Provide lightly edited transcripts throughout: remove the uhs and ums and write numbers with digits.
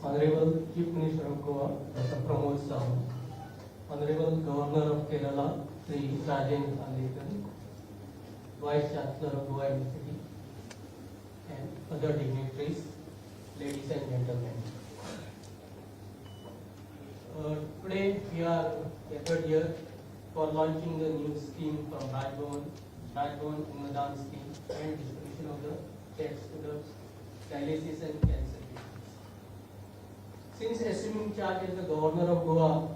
Honorable Chief Minister of Goa, Dr. Pramod Sawant, Honorable Governor of Kerala, Sri Rajendra Arlekar, Vice Chancellor of Goa University, and other dignitaries, ladies and gentlemen. Today we are gathered here for launching the new scheme from Raj Bhavan, Raj Bhavan Annadan scheme and distribution of the checks to the dialysis and cancer patients. Since assuming charge as the Governor of Goa,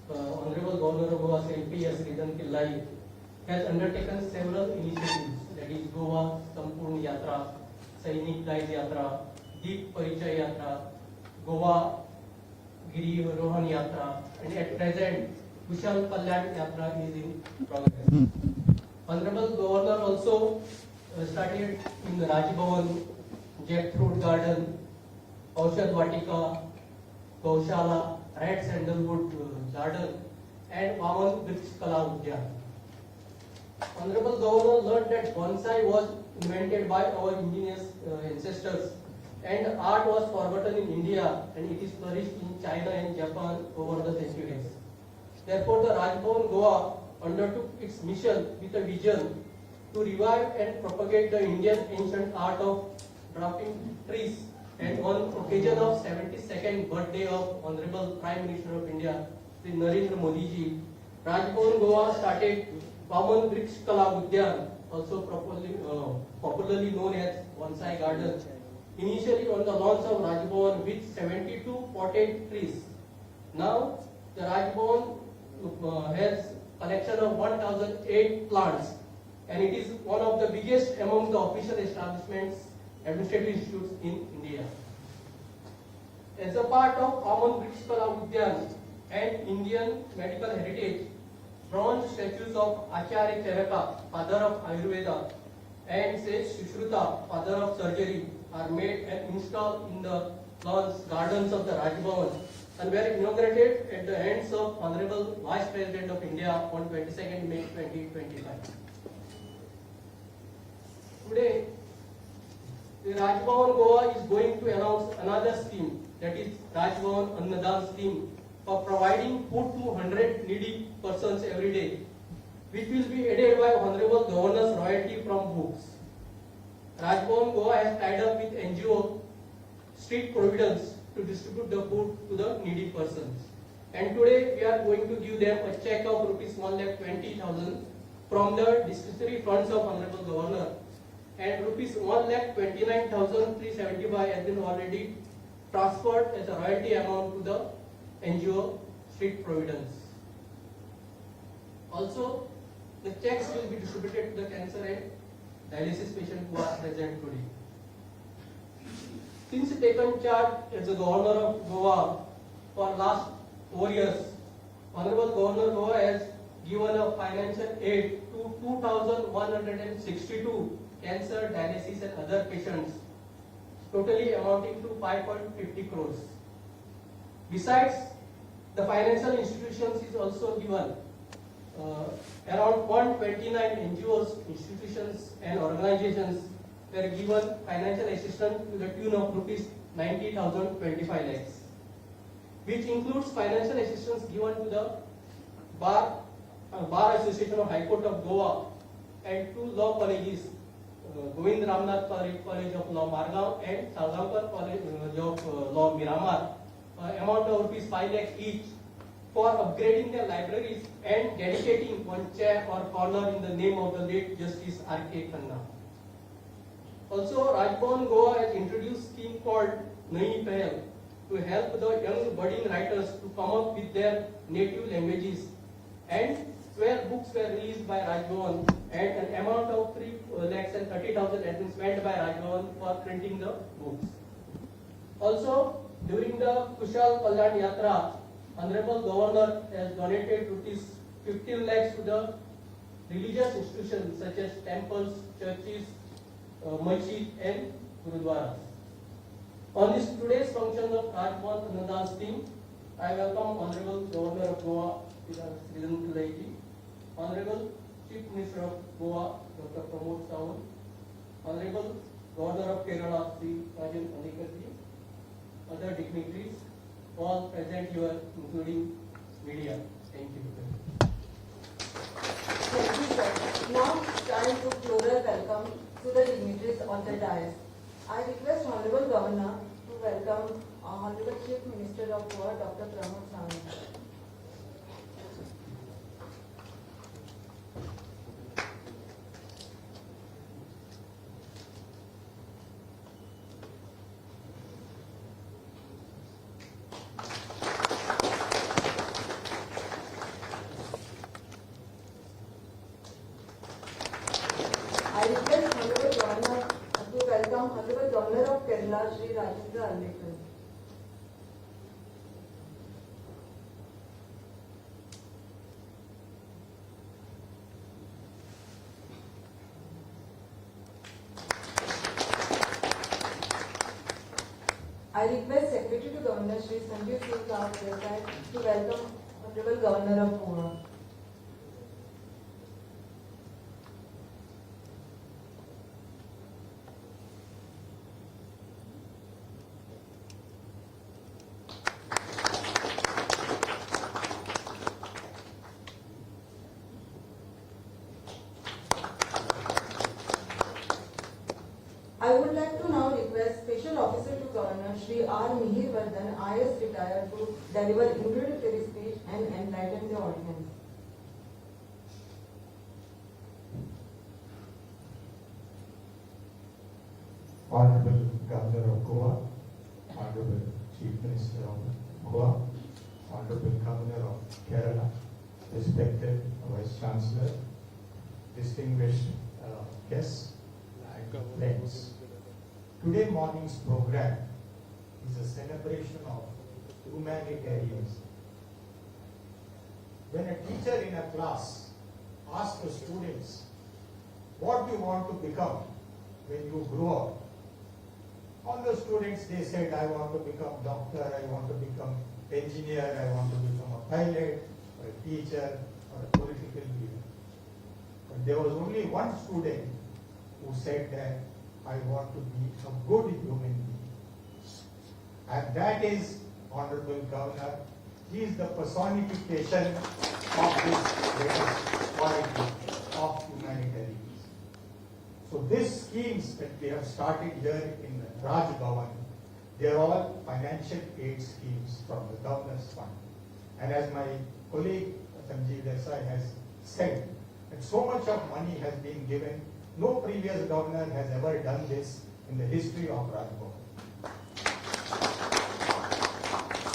Honorable Governor of Goa, Sri P. S. Sridharan Pillai, has undertaken several initiatives, that is Goa Sampurna Yatra, Sainik Daij Yatra, Deep Parichay Yatra, Goa Giri Rohan Yatra, and at present Kushal Kalyan Yatra is in progress. Honorable Governor also started in the Raj Bhavan, Jackfruit Garden, Aushad Vatika, Gaushala, Red Sandalwood Garden, and Vaman Vriksh Kala Udyan. Honorable Governor learned that bonsai was invented by our indigenous ancestors and art was forgotten in India and it is flourished in China and Japan over the centuries. Therefore, the Raj Bhavan Goa undertook its mission with a vision to revive and propagate the Indian ancient art of dwarfing trees, and on occasion of 72nd birthday of Honorable Prime Minister of India, Sri Narendra Modi ji, Raj Bhavan Goa started Vaman Vriksh Kala Udyan, also popularly known as Bonsai Garden, initially on the lawns of Raj Bhavan with 72 potted trees. Now, the Raj Bhavan has collection of 1008 plants and it is one of the biggest among the official establishments, administrative institutes in India. As a part of Vaman Vriksh Kala Udyan and Indian medical heritage, bronze statues of Acharya Charaka, father of Ayurveda, and Sage Sushruta, father of surgery, are made and installed in the lawns gardens of the Raj Bhavan and were inaugurated at the hands of Honorable Vice President of India on 22nd May 2025. Today, the Raj Bhavan Goa is going to announce another scheme, that is Raj Bhavan Annadan scheme for providing food to 100 needy persons every day, which will be aided by Honorable Governor's royalty from books. Raj Bhavan Goa has tied up with NGO Street Providence to distribute the food to the needy persons. And today we are going to give them a check of ₹1,20,000 from the discretionary funds of Honorable Governor, and ₹1,29,375 has been already transferred as a royalty amount to the NGO Street Providence. Also, the checks will be distributed to the cancer and dialysis patients who are present today. Since taken charge as the Governor of Goa for last 4 years, Honorable Governor Goa has given a financial aid to 2,162 cancer, dialysis and other patients, totally amounting to 5.50 crores. Besides, the financial institutions is also given around 129 NGOs, institutions and organizations were given financial assistance to the tune of ₹90,025 lakhs, which includes financial assistance given to the Bar Association of High Court of Goa and two law colleges, Govind Ramnath College of Law Margao and Salgaonkar College of Law Miramar, amount of ₹5 lakh each for upgrading their libraries and dedicating one chair or corner in the name of the late Justice R.K. Khanna. Also, Raj Bhavan Goa has introduced scheme called Nayi Pehel to help the young budding writers to come up with their native languages, and 12 books were released by Raj Bhavan and an amount of 3 lakhs and 30,000 has been spent by Raj Bhavan for printing the books. Also, during the Kushal Kalyan Yatra, Honorable Governor has donated ₹15 lakhs to the religious institutions such as temples, churches, masjid and gurudwaras. On this today's function of Raj Bhavan Annadan scheme, I welcome Honorable Governor of Goa, Sridharan Pillai ji, Honorable Chief Minister of Goa, Dr. Pramod Sawant, Honorable Governor of Kerala, Sri Rajan Arlekar ji, other dignitaries. dignitaries, all present here, including media. Thank you. Thank you, sir. Now it's time to floral welcome to the dignitaries on the dais. I request Honorable Governor to welcome Honorable Chief Minister of Goa, Dr. Pramod Sawant. I request Honorable Governor to welcome Honorable Governor of Kerala, Shri Rajendra Arlekar. I request Secretary to Governor Shri Sanjeev Singh Desai to welcome Honorable Governor of Goa. I would like to now request Special Officer to Governor Shri R. Mihir Vardhan, IS retired, to deliver introductory speech and enlighten the audience. Honorable Governor of Goa, Honorable Chief Minister of Goa, Honorable Governor of Kerala, respected Vice Chancellor, distinguished guests and friends. Today morning's program is a celebration of humanitarianism. When a teacher in a class asks the students, what do you want to become when you grow up? All the students, they said, I want to become doctor, I want to become engineer, I want to become a pilot, or a teacher, or a political leader. But there was only one student who said that I want to be a good human being. And that is Honorable Governor. He is the personification of this greatest quality of humanitarianism. So these schemes that we have started here in Raj Bhavan, they are all financial aid schemes from the Governor's Fund. And as my colleague Sanjeev Desai has said, that so much of money has been given, no previous governor has ever done this in the history of Raj Bhavan.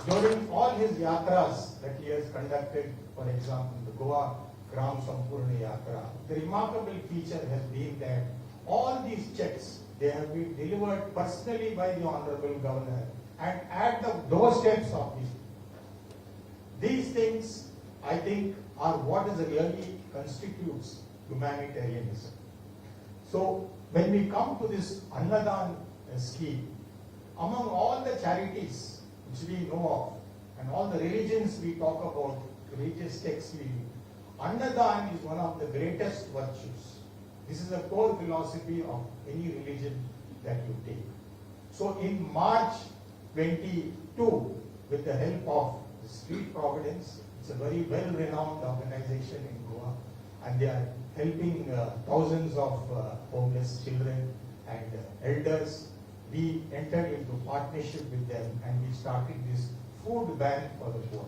During all his yatras that he has conducted, for example, the Goa Gram Sampurna Yatra, the remarkable feature has been that all these checks, they have been delivered personally by the Honorable Governor and at the doorsteps of these. These things, I think, are what is really constitutes humanitarianism. So, when we come to this Annadan scheme, among all the charities which we know of and all the religions we talk about, religious texts we read, Annadan is one of the greatest virtues. This is the core philosophy of any religion that you take. So in March 22, with the help of the Street Providence, it's a very well-renowned organization in Goa, and they are helping thousands of homeless children and elders. We entered into partnership with them and we started this food bank for the poor.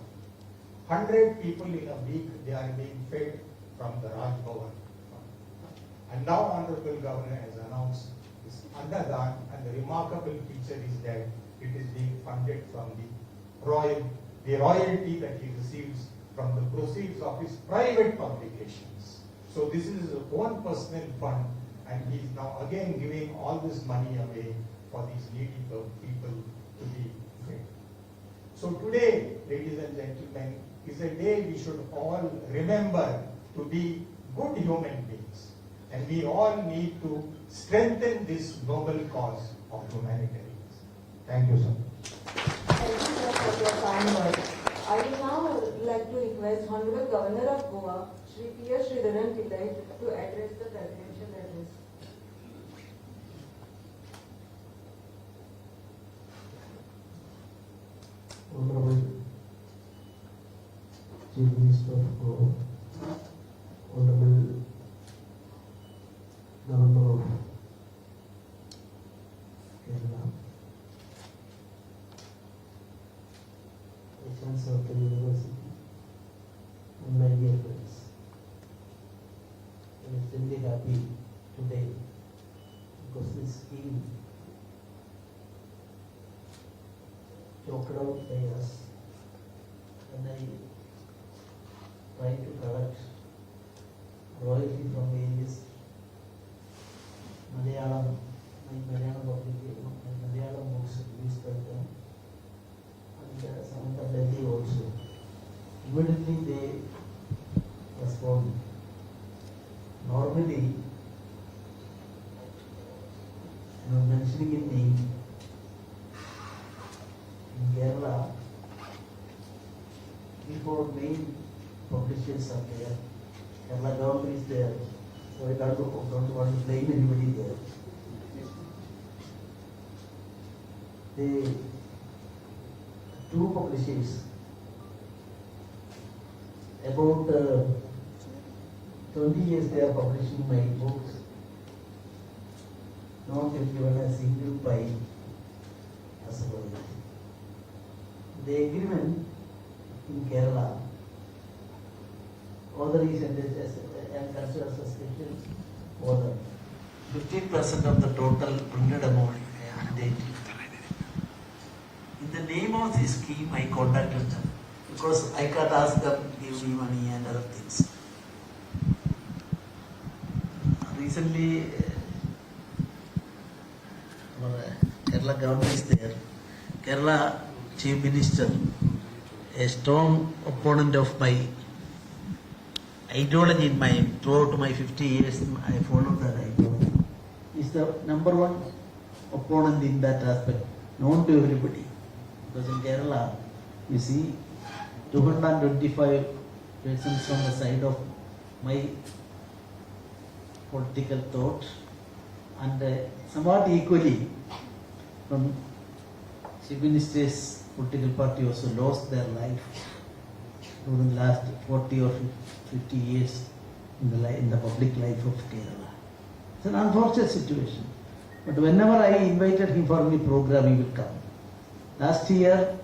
100 people in a week, they are being fed from the Raj Bhavan. And now Honorable Governor has announced this Annadan, and the remarkable feature is that it is being funded from the royalty that he receives from the proceeds of his private publications. So this is his own personal fund, and he is now again giving all this money away for these needy people to be fed. So today, ladies and gentlemen, is a day we should all remember to be good human beings. And we all need to strengthen this noble cause of humanitarianism. Thank you, sir. Thank you, sir, for your kind words. I would now like to request Honorable Governor of Goa, Shri P. S. Sridharan Pillai, to address the presidential address. Chief Minister of Goa, Honorable Governor of Kerala, Vice Chancellor of the University, and my dear friends. I am extremely happy today because this scheme chalked out by us, and I try to collect royalty from various Malayalam, my Malayalam publication, my Malayalam books released by them, and some of the Delhi also. Immediately they respond. Normally, I am mentioning a name. In Kerala, 3, 4 main publishers are there. Kerala government is there. So I don't want to blame anybody there. The two publishers, about 20 years they are publishing my books, not even a single pie as a royalty. The agreement in Kerala, author is and considered as a special author. 15% of the total printed amount I am entitled. In the name of this scheme, I contacted them because I can't ask them give me money and other things. Recently, our Kerala government is there. Kerala Chief Minister, a strong opponent of my ideology in my throughout my 50 years, I followed that ideology. Is the number one opponent in that aspect, known to everybody. Because in Kerala, you see, 225 persons from the side of my political thought, and somewhat equally from Chief Minister's political party also lost their life during the last 40 or 50 years in the public life of Kerala. It's an unfortunate situation. But whenever I invited him for any program, he will come. Last year,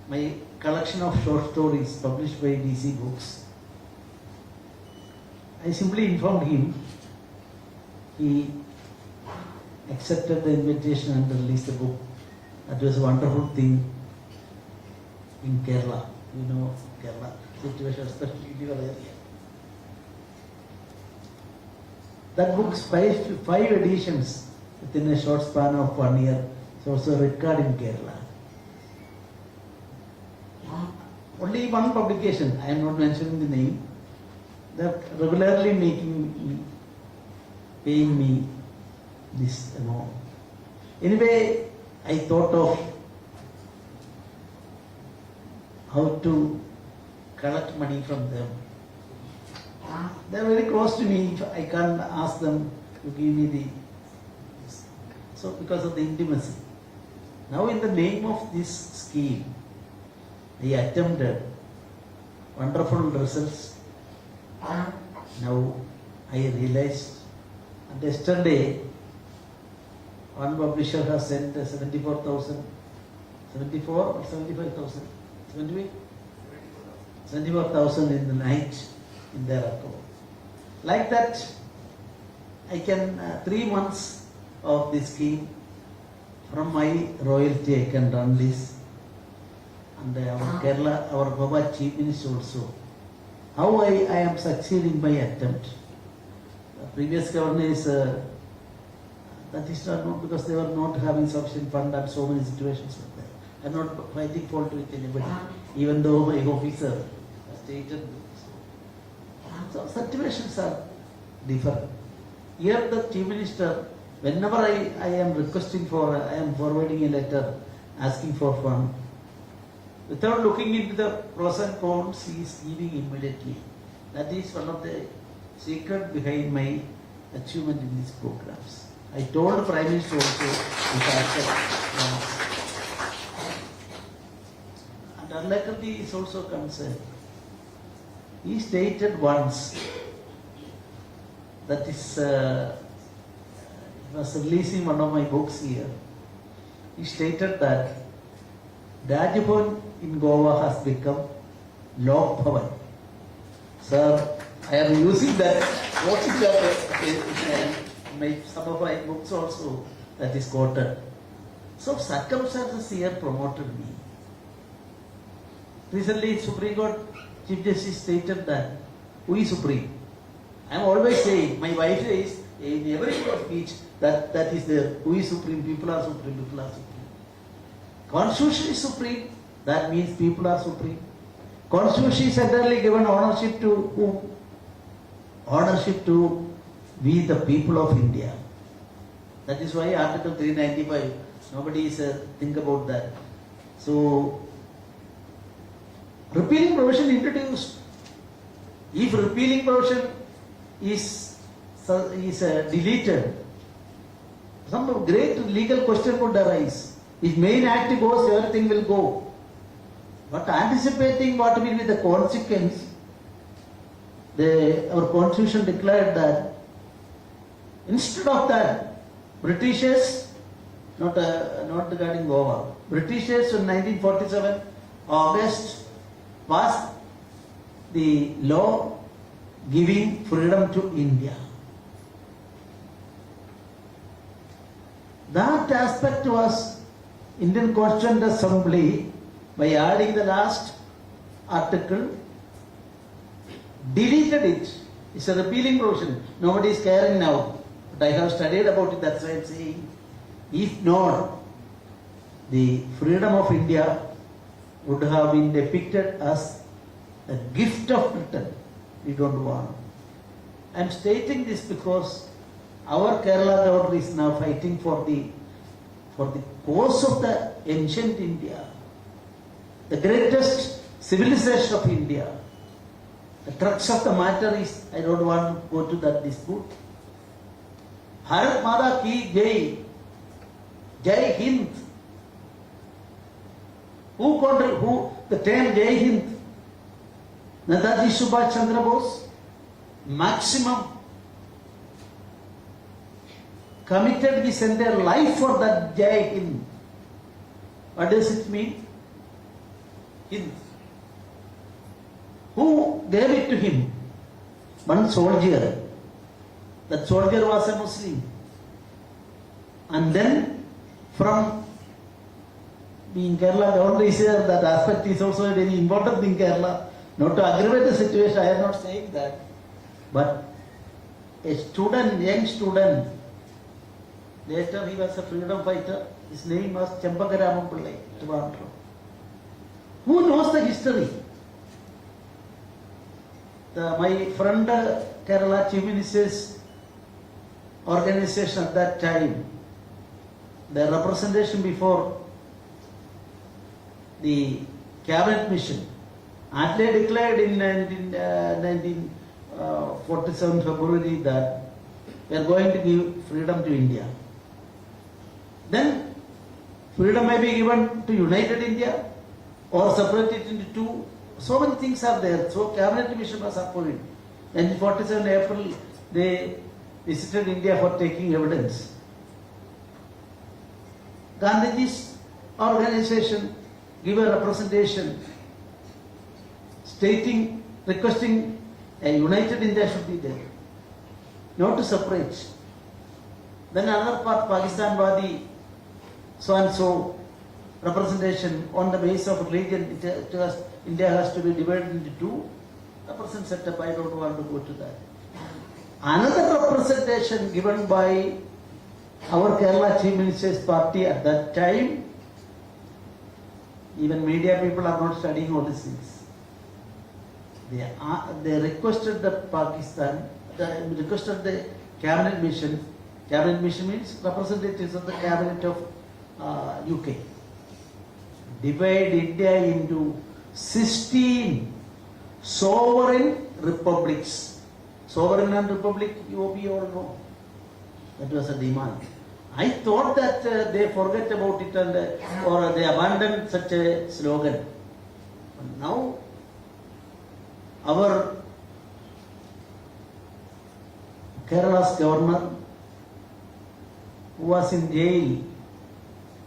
my collection of short stories published by DC Books, I simply informed him. He accepted the invitation and released the book. That was a wonderful thing in Kerala. You know Kerala situation, especially in your area. That book's five editions within a short span of one year. It's also a record in Kerala. Only one publication, I am not mentioning the name, they are regularly making, paying me this amount. Anyway, I thought of how to collect money from them. They are very close to me. I can't ask them to give me the. So, because of the intimacy. Now, in the name of this scheme, I attempted wonderful results. Now, I realized, and yesterday, one publisher has sent 74,000, 74 or 75,000, 75? 74,000 in the night in their account. Like that, I can, 3 months of this scheme, from my royalty I can run this. And our Kerala, our Goa Chief Minister also. How I am succeeding my attempt. The previous governors, that is not known because they were not having sufficient fund and so many situations were there. I am not fighting fault with anybody, even though my officer has stated so. So situations are different. Here the Chief Minister, whenever I am requesting for, I am forwarding a letter asking for fund, without looking into the pros and cons, he is giving immediately. That is one of the secret behind my achievement in these programs. I told Prime Minister also this aspect once. And Arlekar is also concerned. He stated once, that is, he was releasing one of my books here. He stated that Raj Bhavan in Goa has become Lok Bhavan. Sir, I am using that, quoting that in some of my books also, that is quoted. So circumstances here promoted me. Recently, Supreme Court Chief Justice stated that who is supreme? I am always saying, my wife says in every speech that is there, who is supreme, people are supreme, people are supreme. Constitution is supreme, that means people are supreme. Constitution is entirely given ownership to whom? Ownership to we the people of India. That is why Article 395, nobody is think about that. So, repealing provision introduced. If repealing provision is deleted, some great legal question would arise. If main act goes, everything will go. But anticipating what will be the consequence, our constitution declared that instead of that, Britishers, not regarding Goa, Britishers in 1947 August passed the law giving freedom to India. That aspect was Indian Constituent Assembly, by adding the last article, deleted it. It's a repealing provision. Nobody is caring now. But I have studied about it, that's why I am saying, if not, the freedom of India would have been depicted as a gift of Britain. We don't want. I am stating this because our Kerala government is now fighting for the cause of the ancient India, the greatest civilization of India. The crux of the matter is, I don't want to go to that dispute. Bharat Mata ki Jai, Jai Hind. Who the term Jai Hind? Netaji Subhash Chandra Bose, maximum committed his entire life for that Jai Hind. What does it mean? Hind. Who gave it to him? One soldier. That soldier was a Muslim. And then from being Kerala governor is here, that aspect is also a very important thing in Kerala. Not to aggravate the situation, I am not saying that. But a student, young student, later he was a freedom fighter. His name was Chempakaraman Pillai, Trivandrum. Who knows the history? My friend Kerala Chief Minister's organization at that time, the representation before the cabinet mission, Attlee declared in 1947 February that we are going to give freedom to India. Then freedom may be given to united India or separate it into two. So many things are there. So cabinet mission was appointed. 1947 April, they visited India for taking evidence. Gandhiji's organization gave a representation stating, requesting a united India should be there, not to separate. Then another part, Pakistan Wadi, so and so representation on the basis of religion, India has to be divided into two. Represent setup, I don't want to go to that. Another representation given by our Kerala Chief Minister's party at that time, even media people are not studying all these things. They requested the Pakistan, they requested the cabinet mission. Cabinet mission means representatives of the cabinet of UK. Divide India into 16 sovereign republics. Sovereign and republic, you all know. That was a demand. I thought that they forget about it and or they abandoned such a slogan. But now, Our Kerala's governor, who was in jail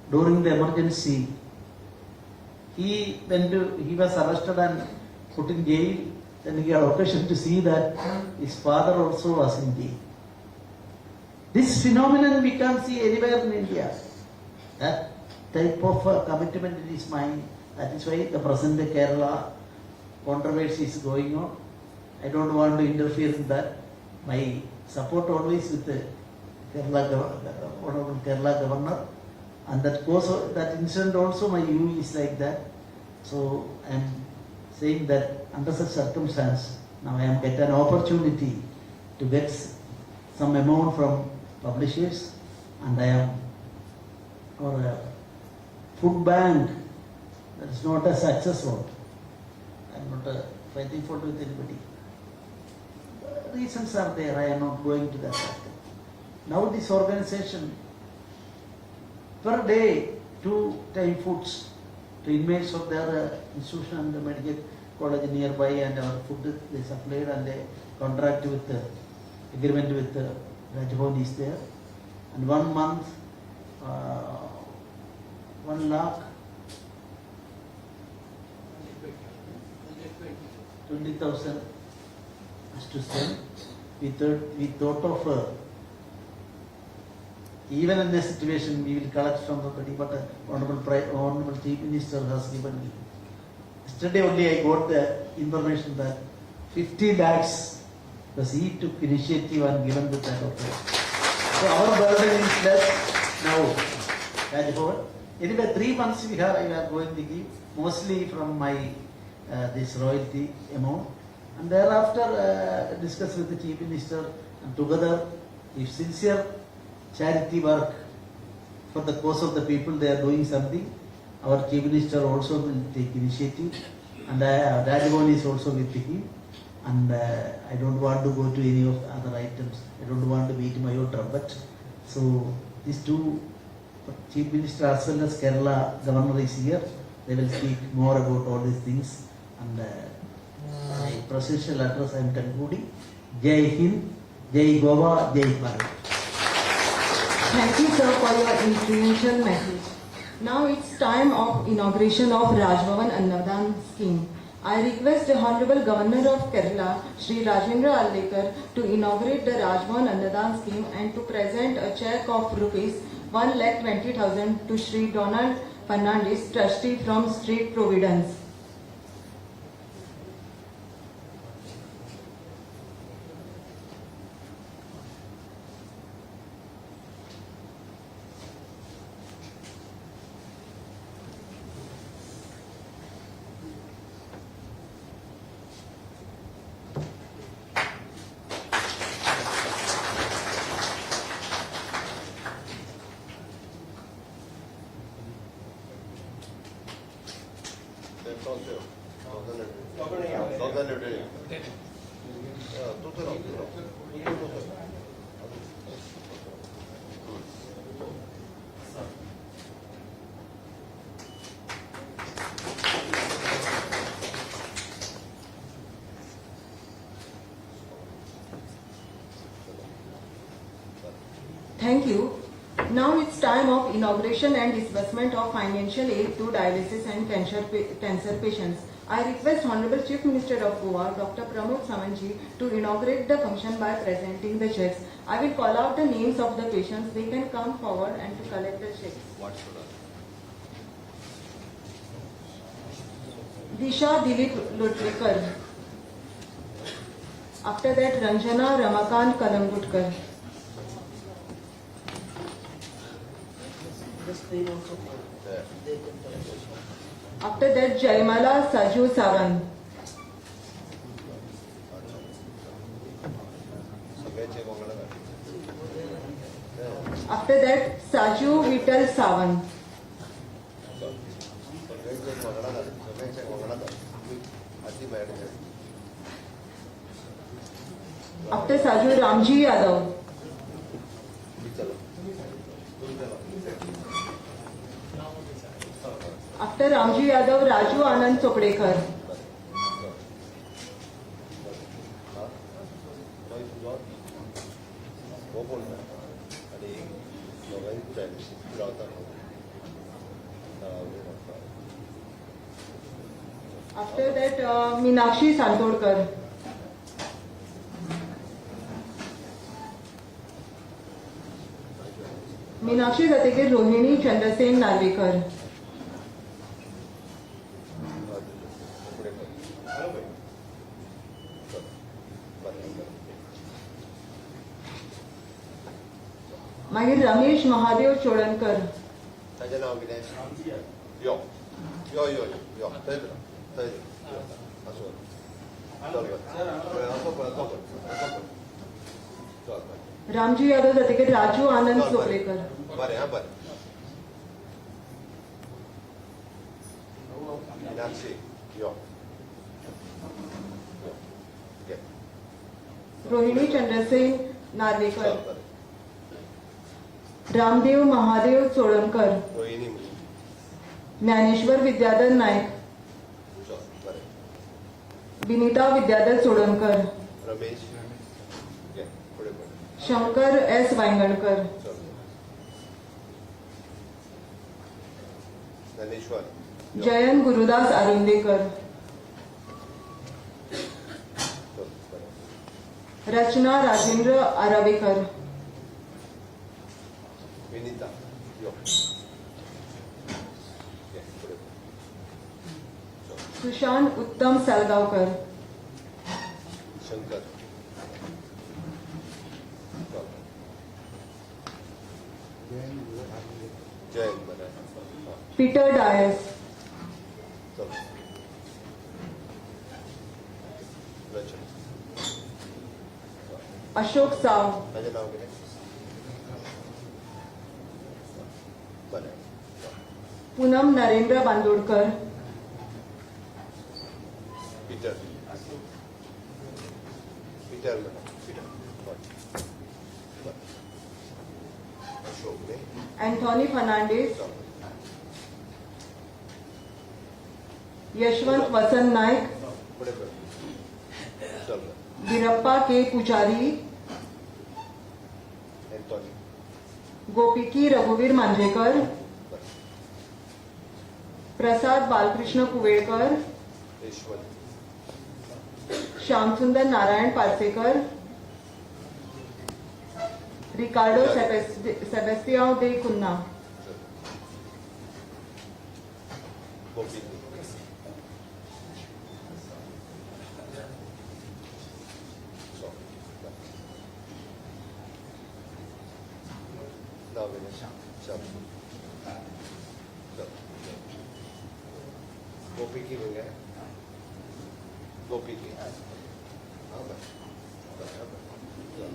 during the emergency, he was arrested and put in jail. Then he had occasion to see that his father also was in jail. This phenomenon we can't see anywhere in India. That type of commitment is mine. That is why the present Kerala controversy is going on. I don't want to interfere in that. My support always with the Kerala, Honorable Kerala Governor, and that cause of that incident also my view is like that. So I am saying that under such circumstance, now I am get an opportunity to get some amount from publishers, and I am for a food bank. That is not a success vote. I am not fighting fault with anybody. Reasons are there. I am not going to that factor. Now this organization, per day, 2 time foods to inmates of their institution and the medical college nearby, and our food they supplied, and they contract with agreement with Raj Bhavan is there. And 1 month, 1,20,000 has to send. We thought of even in this situation we will collect from somebody, but Honorable Chief Minister has given me. Yesterday only I got the information that 50 lakhs because he took initiative and given the that okay. So our burden is less now. Raj Bhavan. Anyway, 3 months we are going to give mostly from my this royalty amount, and thereafter discuss with the Chief Minister, and together, if sincere charity work for the cause of the people, they are doing something, our Chief Minister also will take initiative, and Raj Bhavan is also with him, and I don't want to go to any of the other items. I don't want to beat my own trumpet. So these two, Chief Minister as well as Kerala Governor is here. They will speak more about all these things. And my presidential address I am concluding. Jai Hind, Jai Goa, Jai Bharat. Thank you, sir, for your influential message. Now it's time of inauguration of Raj Bhavan Annadan scheme. I request the Honorable Governor of Kerala, Shri Rajendra Arlekar, to inaugurate the Raj Bhavan Annadan scheme and to present a cheque of rupees 1,20,000 to Shri Donald Fernandez, trustee from Street Providence. Thank you. Now it's time of inauguration and disbursement of financial aid to dialysis and cancer patients. I request Honorable Chief Minister of Goa, Dr. Pramod Sawant ji, to inaugurate the function by presenting the checks. I will call out the names of the patients. They can come forward and to collect the checks. Disha Dilip Lotlikar. After that, Ranjana Ramakant Kalangutkar. After that, Jaymala Saju Sawan. After that, Saju Vittal Sawan. After Saju, Ramji Yadav. After Ramji Yadav, Raju Anand Chopdekar. After that Meenakshi Santodkar. Meenakshi जातकीर रोहिणी चंद्रसेन नार्वेकर. मागीर रमेश महादेव चोडणकर. ताजें नांव कितें? यो यो यो यो थंय थंय आसूं, चल बरें, असो पळय, असो पळय, असो पळय, चल बरें. रामजी यादव जातकीर राजू आनंद चोपडेकर. बरें, आं, बरें. मीनाक्षी यो, घे. रोहिणी चंद्रसेन चल नार्वेकर. बरें. रामदेव महादेव चोडणकर. रोहिणी. ज्ञानेश्वर विद्याधर नायक. चल बरें. विनिता विद्याधर चोडणकर. रमेश घे, फुडें पळय. शंकर एस वायंगणकर. चल ज्ञानेश्वर यो. जयंत गुरुदास आरुंदेकर. चल बरें. रचना राजेंद्र आरावेकर. विनिता यो, घे, फुडें पळय. चल. सुशांत उत्तम सालगांवकर. शंकर, चल. जयंत, बरें, हां. पीटर डायस. चल रचना. अशोक साव. ताजें नांव कितें? बरें. पूनम नरेंद्र बांदोडकर. पीटर, पीटर म्हणा, पीटर, बरें बरें. अशोक न्ही? अँथोनी फर्नांडीस. चल. यशवंत वसंत नाईक. फुडें पळय, चल बरें. बीरप्पा के पुजारी. एंथोनी. गोपिकी रघुवीर मांद्रेकर. बरें. प्रसाद बालकृष्ण कुवेळकर. यशवंत. श्यामसुंदर नारायण पार्सेकर. रिकार्डो सेबेस्तियांव दे कुन्हा. चल गोपी. चल नांव कितें? श्याम. चल गोपी की मुगे, गोपी की, हां, बरें बरें बरें. चल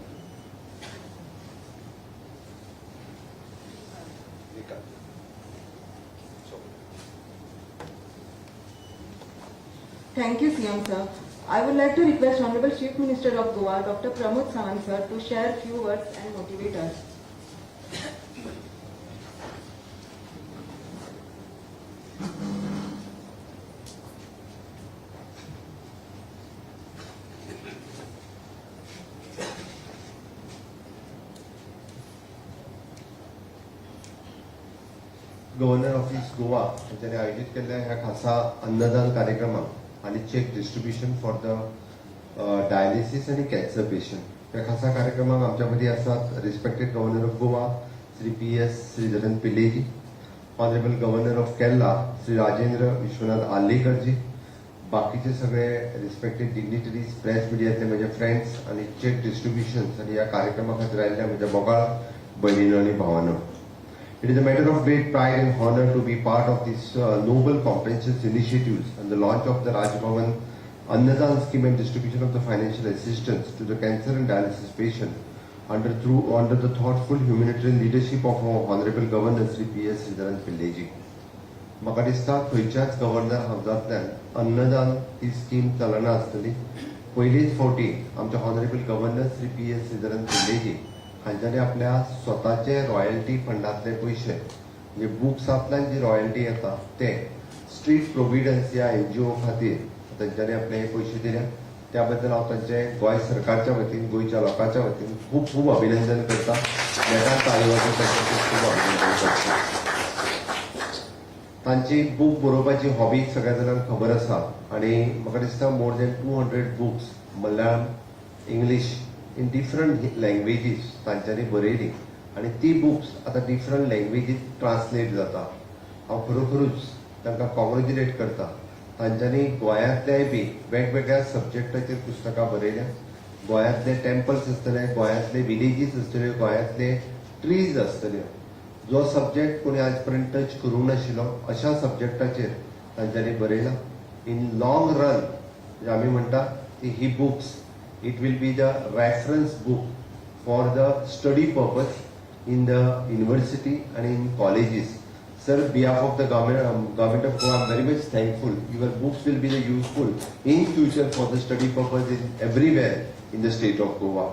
विकास. चल. Thank you, CM sir. I would like to request Honorable Chief Minister of Goa, Dr. Pramod Sawant sir, to share few words and motivate us. Governor office Goa हांच्यानी आयोजीत केल्ल्या ह्या खासा अन्नदान कार्यक्रमाक आनी cheque distribution for the dialysis आनी cancer patient ह्या खासा कार्यक्रमाक आमच्या मदीं आसात respected governor of Goa Shri P S Sreedharan पिल्लेजी, honourable governor of Kerala Shri Rajendra Vishwanath आर्लेकरजी, बाकीचे सगळे रिस्पेक्टेड डिग्निटरीज, प्रेस मिडियातले म्हजे फ्रेंड्स आनी चेक डिस्ट्रिब्युशन्स आनी ह्या कार्यक्रमा खातीर आयिल्ल्या म्हज्या मोगाळ भयणीनो आनी भावांनो. It is a matter of great pride and honor to be part of these noble compassionate initiatives and the launch of the Raj Bhavan Annadan scheme and distribution of the financial assistance to the cancer and dialysis patient under the thoughtful humanitarian leadership of our Honorable Governor Sri P.S. Sridharan Pilleji. म्हाका दिसता खंयच्याच governor हावजांतल्यान अन्नदान ही scheme चलना आसतली. पयलीच फावटी आमचे honourable governor Shri P S Sreedharan पिल्लेजी हांच्यानी आपल्या स्वताचे रॉयल्टी फंडांतले पयशे, म्हणजे बुक्सांतल्यान जी रॉयल्टी येता, ते स्ट्रीट प्रोविडन्स ह्या एनजीओ खातीर तांच्यांनी आपले हे पयशे दिल्या. त्या बद्दल हांव तांचे गोंय सरकारच्या वतीन, गोंयच्या लोकांच्या वतीन खूब खूब अभिनंदन करता. नेटान ताळी वाजोवन तांचें खूब खूब अभिनंदन करता. तांची बूक बरोवपाची हॉबी सगळ्या जाणांक खबर आसा आनी म्हाका दिसता more than 200 books Malayalam, English, in different languages तांच्यांनी बरयली आनी ती बुक्स आतां डिफरंट लँग्वेजीत ट्रान्सलेट जाता. हांव खरोखरूच तांकां कॉंग्रेच्युलेट करता. तांच्यांनी गोंयांतल्याय बी वेगवेगळ्या सब्जेक्टाचेर पुस्तकां बरयल्या. गोंयांतले टेम्पल्स आसतले, गोंयांतले विलेजीस आसतल्यो, गोंयांतले ट्रीज आसतल्यो, जो सब्जेक्ट कोणी आज पर्यंत टच करूंक नाशिल्लो अशा सब्जेक्टाचेर तांच्यांनी बरयलां. इन लॉंग रन आमी म्हणटा की ही books, it will be the reference book for the study purpose in the university and in colleges. Sir, behalf of the government of Goa, I am very much thankful. Your books will be the useful in future for the study purpose in everywhere in the state of Goa.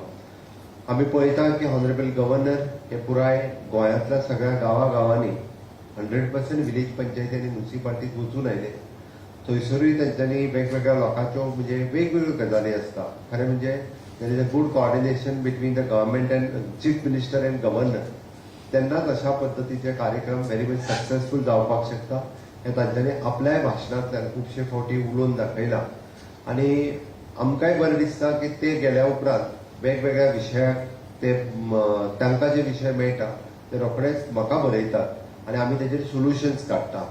आमी पळयता की honourable governor हे पुराय गोंयांतल्या सगळ्या गांवागांवांनी 100% village पंचायती आनी म्युनिसिपालिटीत वचून आयले. थंयसरूय तेंच्यांनी वेगवेगळ्या लोकांच्यो, म्हणजे वेगवेगळ्यो गजाली आसता. खरें म्हणजे there is a good coordination between the government and chief minister and governor, तेन्नाच अशा पद्दतीचे कार्यक्रम व्हेरी मच सक्सेसफूल जावपाक शकता. हें तांच्यांनी आपल्याय भाशणांतल्यान खुबशे फावटी उलोवन दाखयलां आनी आमकांय बरें दिसता की ते गेल्या उपरांत वेगवेगळ्या विशयाक ते तांकां जे विशय मेळटा ते रोखडेच म्हाका बरयतात आनी आमी तेजेर सोल्युशन्स काडटा.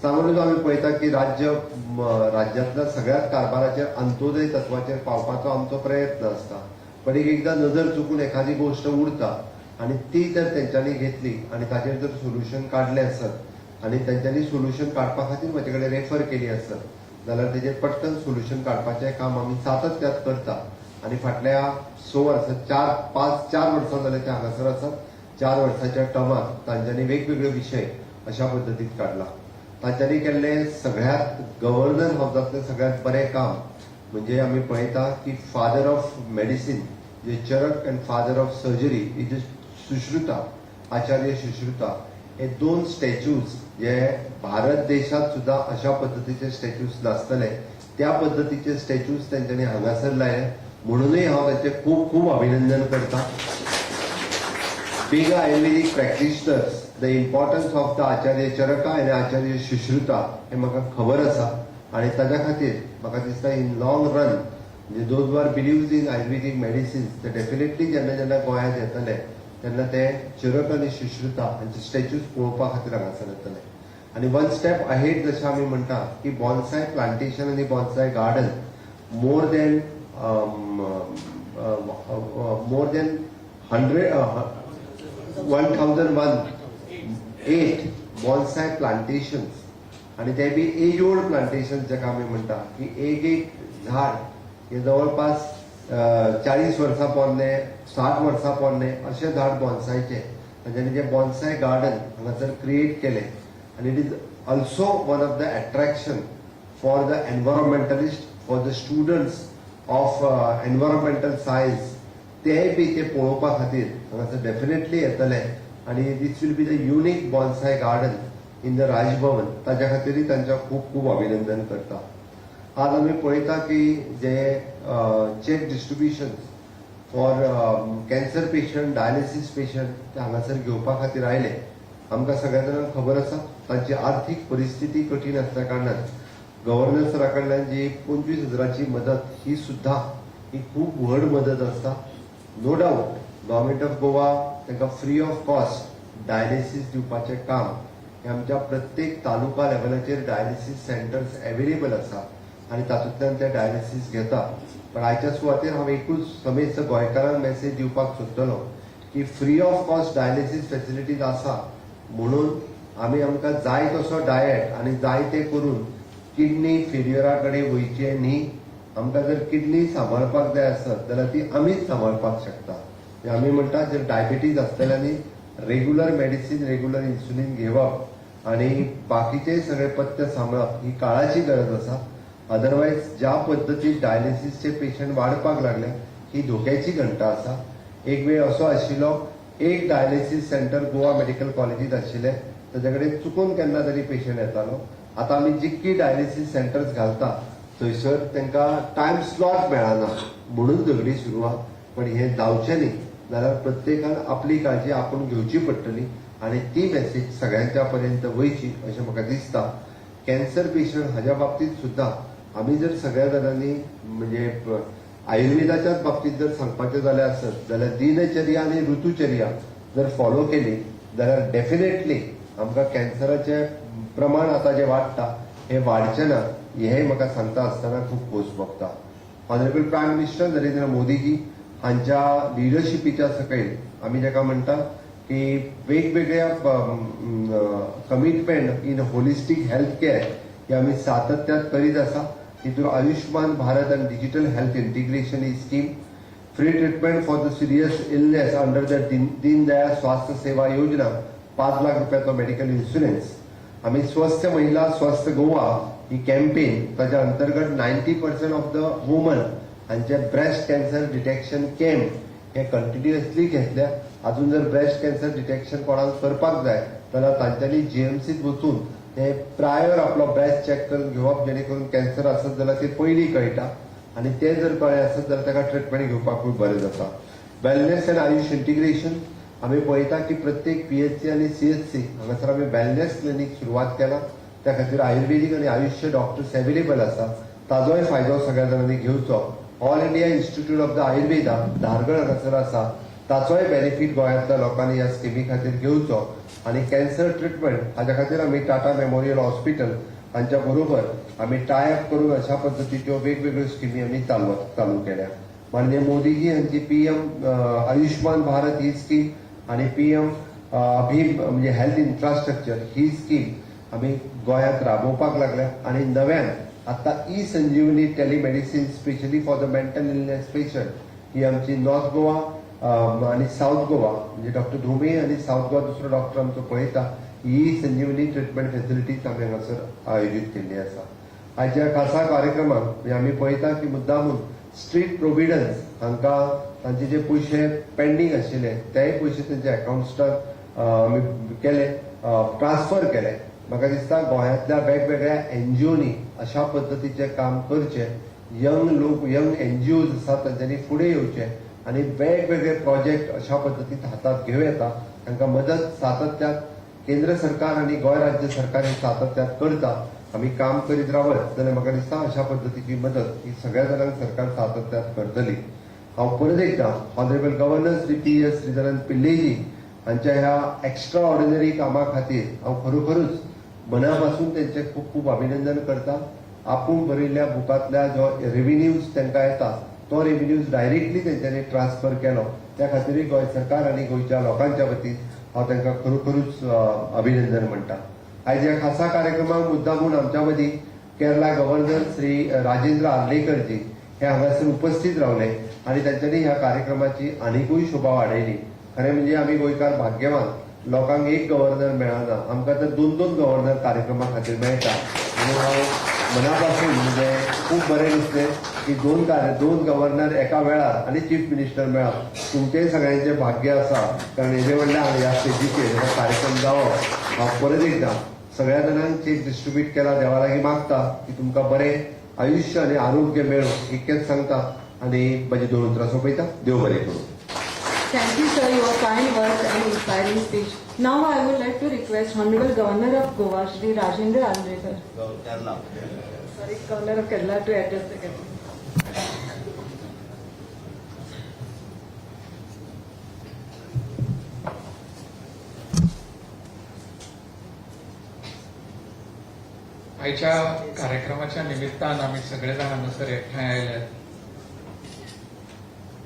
सांगून आमी पळयता की राज्यांतल्या सगळ्याच कारभाराचेर अंत्योदय तत्वाचेर पावपाचो आमचो प्रयत्न आसता, पण एक एकदां नजर चुकून एखादी गोश्ट उरता आनी ती जर तेंच्यांनी घेतली आनी ताचेर जर सोल्युशन काडलें आसत आनी तेंच्यांनी सोल्युशन काडपा खातीर म्हजे कडेन रेफर केली आसत जाल्यार तेजेर पटकन सोल्युशन काडपाचें काम आमी सातत्यात करता. आनी फाटल्या 6 वर्सां, 4, 5, 4 वर्सां जाले ते हांगासर आसात. 4 वर्साच्या टर्मात तांच्यांनी वेगवेगळे विशय अशा पद्दतीन काडला. तांच्यांनी केल्लें सगळ्यात गव्हर्नर हावजांतलें सगळ्यात बरें काम म्हणजे आमी पळयता की फादर ऑफ मेडिसीन जे Charak and father of surgery is Sushruta, Acharya Sushruta, हे दोन स्टॅच्यूज जे भारत देशात सुद्दां अशा पद्दतीचे स्टॅच्यूज नासतले, त्या पद्दतीचे स्टॅच्यूज तेंच्यांनी हांगासर लायले म्हणूनय हांव तांचें खूब खूब अभिनंदन करता. Being Ayurvedic practitioners, the importance of the Acharya Charaka आनी आचार्य सुश्रुता हे म्हाका खबर आसा आनी ताच्या खातीर म्हाका दिसता इन लॉंग रन म्हणजे those are believes in Ayurvedic medicines ते डेफिनेटली जेन्ना जेन्ना गोंयांत येतले तेन्ना ते चरक आनी सुश्रुता हांचे स्टॅच्यूज पळोवपा खातीर हांगासर येतले. आनी वन स्टेप अहेड जशें आमी म्हणटा की बॉन्साय प्लांटेशन आनी bonsai garden more than 100, 1018 bonsai plantations आणि ते बी एज ओल्ड प्लांटेशन, जाका आमी म्हणटा की एक एक झाड हे जवळपास 40 वर्सां पोरणे, 60 वर्सां पोरणे अशें झाड बॉन्सायचे तांच्यांनी जे बॉन्साय गार्डन हांगासर क्रिएट केलें आनी it is also one of the attraction for the environmentalist, for the students of environmental science. तेय बी ते पळोवपा खातीर हांगासर डेफिनेटली येतले आनी this will be the unique bonsai garden in the Raj Bhavan. ताच्या खातीरय तांच्या खूब खूब अभिनंदन करता. आज आमी पळयता की जे cheque distribution for cancer patient, dialysis patient ते हांगासर घेवपा खातीर आयले. आमकां सगळ्या जाणांक खबर आसा, तांची आर्थीक परिस्थिती कठीण आसल्या कारणान गव्हर्नर सरा कडल्यान जी 25 हजाराची मदत, ही सुद्दां ही खूब व्हड मदत आसता. No doubt government of Goa तांकां फ्री ऑफ कॉस्ट डायलिसीस दिवपाचें काम हें आमच्या प्रत्येक तालुका लेवलाचेर डायलिसीस सेंटर्स एवेलेबल आसा आनी तातूंतल्यान ते डायलिसीस घेता. पण आयच्या सुवातेर हांव एकूच समेस्त गोंयकारांक मेसेज दिवपाक सोदतलो की free of cost dialysis facilities आसा म्हणून आमी आमकां जाय तसो डायट आनी जाय ते करून किडनी फेल्युअरा कडेन वयचें न्ही. आमकां जर किडनी सांबाळपाक जाय आसत जाल्यार ती आमीच सांबाळपाक शकता. म्हणजे आमी म्हणटा, जर डायबिटीज आसतल्यांनी रेग्युलर मेडिसीन, रेग्युलर इन्सुलीन घेवप आनी बाकीचे सगळे पथ्य सांबाळप ही काळाची गरज आसा. अदरवायज ज्या पद्दतीन डायलिसीसचे पेशंट वाडपाक लागले, ही धोक्याची घंटा आसा. एक वेळ असो आशिल्लो, एक डायलिसीस सेंटर गोवा मेडिकल कॉलेजीत आशिल्लें, ताच्या कडेन चुकून केन्ना तरी पेशंट येतालो. आतां आमी जितकी डायलिसीस सेंटर्स घालता थंयसर तांकां टायम स्लॉट मेळना म्हणून झगडी सुरू आहा. पण हें जावचें न्ही जाल्यार प्रत्येकान आपली काळजी आपूण घेवची पडटली. आनी ती मॅसेज सगळ्यांच्या पर्यंत वयची अशें म्हाका दिसता. कॅन्सर पेशंट हाज्या बाबतींत सुद्दां आमी जर सगळ्या जाणांनी म्हणजे आयुर्वेदाच्याच बाबतींत जर सांगपाचें जालें आसत जाल्यार दिनचर्या आनी ऋतुचर्या जर फॉलो केली जाल्यार डेफिनेटली आमकां कॅन्सराचें प्रमाण आतां जें वाडटा हें वाडचें ना, हें म्हाका सांगता आसतना खूब खोस भोगता. ऑनरेबल प्रायम मिनिस्टर नरेंद्र मोदीजी हांच्या लिडरशिपीच्या सकयल आमी जाका म्हणटा की वेगवेगळ्या commitment in holistic health care हे आमी सातत्यात करीत आसा. तितून आयुष्मान भारत आनी digital health integration he scheme, free treatment for the serious illness under the Deendayal Swasthya Seva Yojana, 5 lakh रुपयाचो मेडिकल इन्शुरन्स, आमी स्वस्थ महिला स्वस्थ गोवा ही कॅम्पेन, ताच्या अंतर्गत 90% ऑफ the woman हांचे ब्रेस्ट कॅन्सर डिटेक्शन कॅम्प हे कंटिन्युअसली घेतल्या. अजून जर ब्रेस्ट कॅन्सर डिटेक्शन कोणाक करपाक जाय जाल्यार तांच्यांनी जीएमसीत वचून ते प्रायर आपलो ब्रेस्ट चॅक करून घेवप, जेणे करून कॅन्सर आसत जाल्यार ते पयलीं कळटा आनी ते जर कळ्ळें आसत जाल्यार ताका ट्रिटमेंट घेवपाकूय बरें जाता. वेलनेस अँड आयुष इंटिग्रेशन आमी पळयता की प्रत्येक पीएचसी आनी सीएचसी हांगासर आमी वेलनेस क्लिनीक सुरवात केला. त्या खातीर आयुर्वेदीक आनी आयुष्य डॉक्टर्स अवेलेबल आसा, ताजोय फायदो सगळ्या जाणांनी घेवचो. All India Institute of the Ayurveda Dhargal हांगासर आसा, ताचोय बेनिफीट गोंयांतल्या लोकांनी ह्या स्किमी खातीर घेवचो. आनी कॅन्सर ट्रिटमेंट हाज्या खातीर आमी टाटा मेमोरियल हॉस्पिटल हांच्या बरोबर आमी टाय अप करून अशा पद्दतीच्यो वेगवेगळ्यो स्किमी आमी चालू केल्या. माननीय मोदीजी हांची पीएम आयुष्मान भारत ही स्कीम आनी पीएम भीम म्हणजे हेल्थ इन्फ्रास्ट्रक्चर ही स्कीम आमी गोंयांत राबोवपाक लागल्या. आनी नव्यान आतां e Sanjeevani telemedicine specially for the mental illness patient ही आमची नॉर्थ गोवा आनी सावथ गोवा म्हणजे डॉक्टर धुमे आनी सावथ गोवा दुसरो डॉक्टर आमचो पळयता, ही संजीवनी ट्रिटमेंट फेसिलिटीज आमी हांगासर आयोजीत केल्ली आसा. आयच्या खासा कार्यक्रमाक म्हणजे आमी पळयता की मुद्दामून स्ट्रीट प्रोविडन्स हांकां तांचे जे पयशे पेंडींग आशिल्ले तेय पयशे तांच्या अकावंट्सान आमी केले, ट्रान्सफर केले. म्हाका दिसता गोंयांतल्या वेगवेगळ्या एनजीओनी अशा पद्दतीचें काम करचें. यंग लोक, यंग एनजीओज आसात तांच्यांनी फुडें येवचें आनी वेगवेगळे प्रोजेक्ट अशा पद्दतीन हातात घेवं येता. तांकां मदत सातत्यात केंद्र सरकार आनी गोंय राज्य सरकार हे सातत्यात करता. आमी काम करीत रावत जाल्यार म्हाका दिसता अशा पद्दतीची मदत ही सगळ्या जाणांक सरकार सातत्यात करतली. हांव परत एकदां honourable governor Shri P S. Sreedharan पिल्लेजी हांच्या ह्या एक्स्ट्रा ऑर्डिनरी कामा खातीर हांव खरोखरूच मना पासून तेंचें खूब खूब अभिनंदन करता. आपूण बरयल्ल्या बुकांतल्या जो रेविन्यूज तांकां येता तो रेविन्यूज डायरेक्टली तेंच्यांनी ट्रान्सफर केलो, त्या खातीरूय गोंय सरकार आनी गोंयच्या लोकांच्या वतीन हांव तांकां खरोखरूच अभिनंदन म्हणटा. आयज ह्या खासा कार्यक्रमाक मुद्दामून आमच्या मदीं केरला गव्हर्नर श्री राजेंद्र आर्लेकरजी हे हांगासर उपस्थित रावले आनी तांच्यांनी ह्या कार्यक्रमाची आनिकूय शोभा वाडयली. खरें म्हणजे आमी गोंयकार भाग्यवान, लोकांक एक गव्हर्नर मेळना, आमकां तर दोन दोन गव्हर्नर कार्यक्रमा खातीर मेळटा. म्हणून हांव मनापासून म्हणजे खूब बरें दिसलें की दोन गव्हर्नर एका वेळार आनी चीफ मिनिस्टर मेळप तुमचेंय सगळ्यांचें भाग्य आसा, कारण हेजे व्हडल्या ह्या स्टेजीचेर हो कार्यक्रम जावप. हांव परत एकदां सगळ्या जाणांक चेक डिस्ट्रिब्यूट केला, देवा लागीं मागता की तुमकां बरें आयुश्य आनी आरोग्य मेळूं, इतकेंच सांगता आनी म्हजी दोन उतरां सोंपयता. देव बरें करूं. Thank you, sir, your kind words and inspiring speech. Now I would like to request Honorable Governor of Goa, Shri Rajendra Arlekar. Kerala. Sorry, Governor of Kerala to address the gathering. आयच्या कार्यक्रमाच्या निमित्तान आमी सगळे जाण हांगासर एकठांय आयल्यात.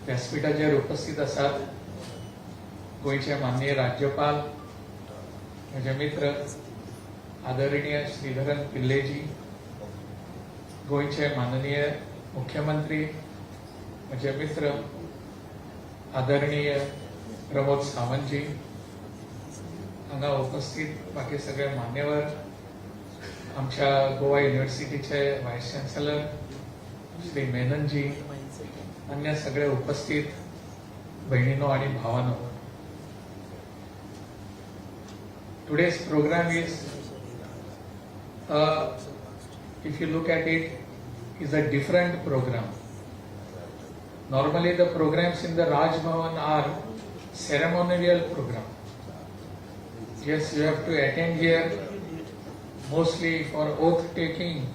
व्यासपीठाचेर उपस्थित आसात गोंयचे माननीय राज्यपाल म्हजे मित्र आदरणीय श्रीधरन पिल्लेजी, गोंयचे माननीय मुख्यमंत्री म्हजे मित्र आदरणीय प्रमोद सावंतजी, हांगा उपस्थित बाकी सगळे मान्यवर, आमच्या गोवा युनिव्हर्सिटीचे व्हायस चान्सलर श्री मेननजी, अन्य सगळे उपस्थित बहिणीनो आणि भावानो. Today's program is, if you look at it, is a different program. Normally the programs in the Raj Bhavan are ceremonial program. Yes, you have to attend here mostly for oath taking,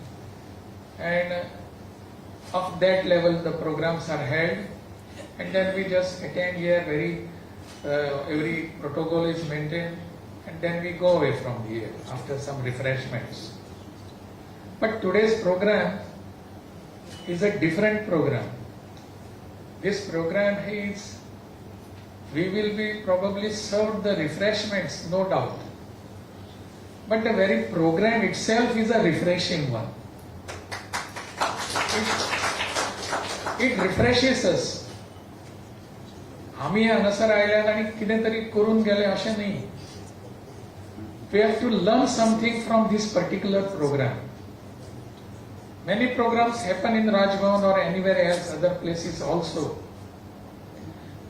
and of that level the programs are held, and then we just attend here. Very every protocol is maintained, and then we go away from here after some refreshments. But today's program is a different program. This program is, we will be probably served the refreshments, no doubt. But the very program itself is a refreshing one. It refreshes us. आमी हांगासर आयल्यात आनी कितें तरी करून गेले अशें न्ही. We have to learn something from this particular program. Many programs happen in Raj Bhavan or anywhere else, other places also.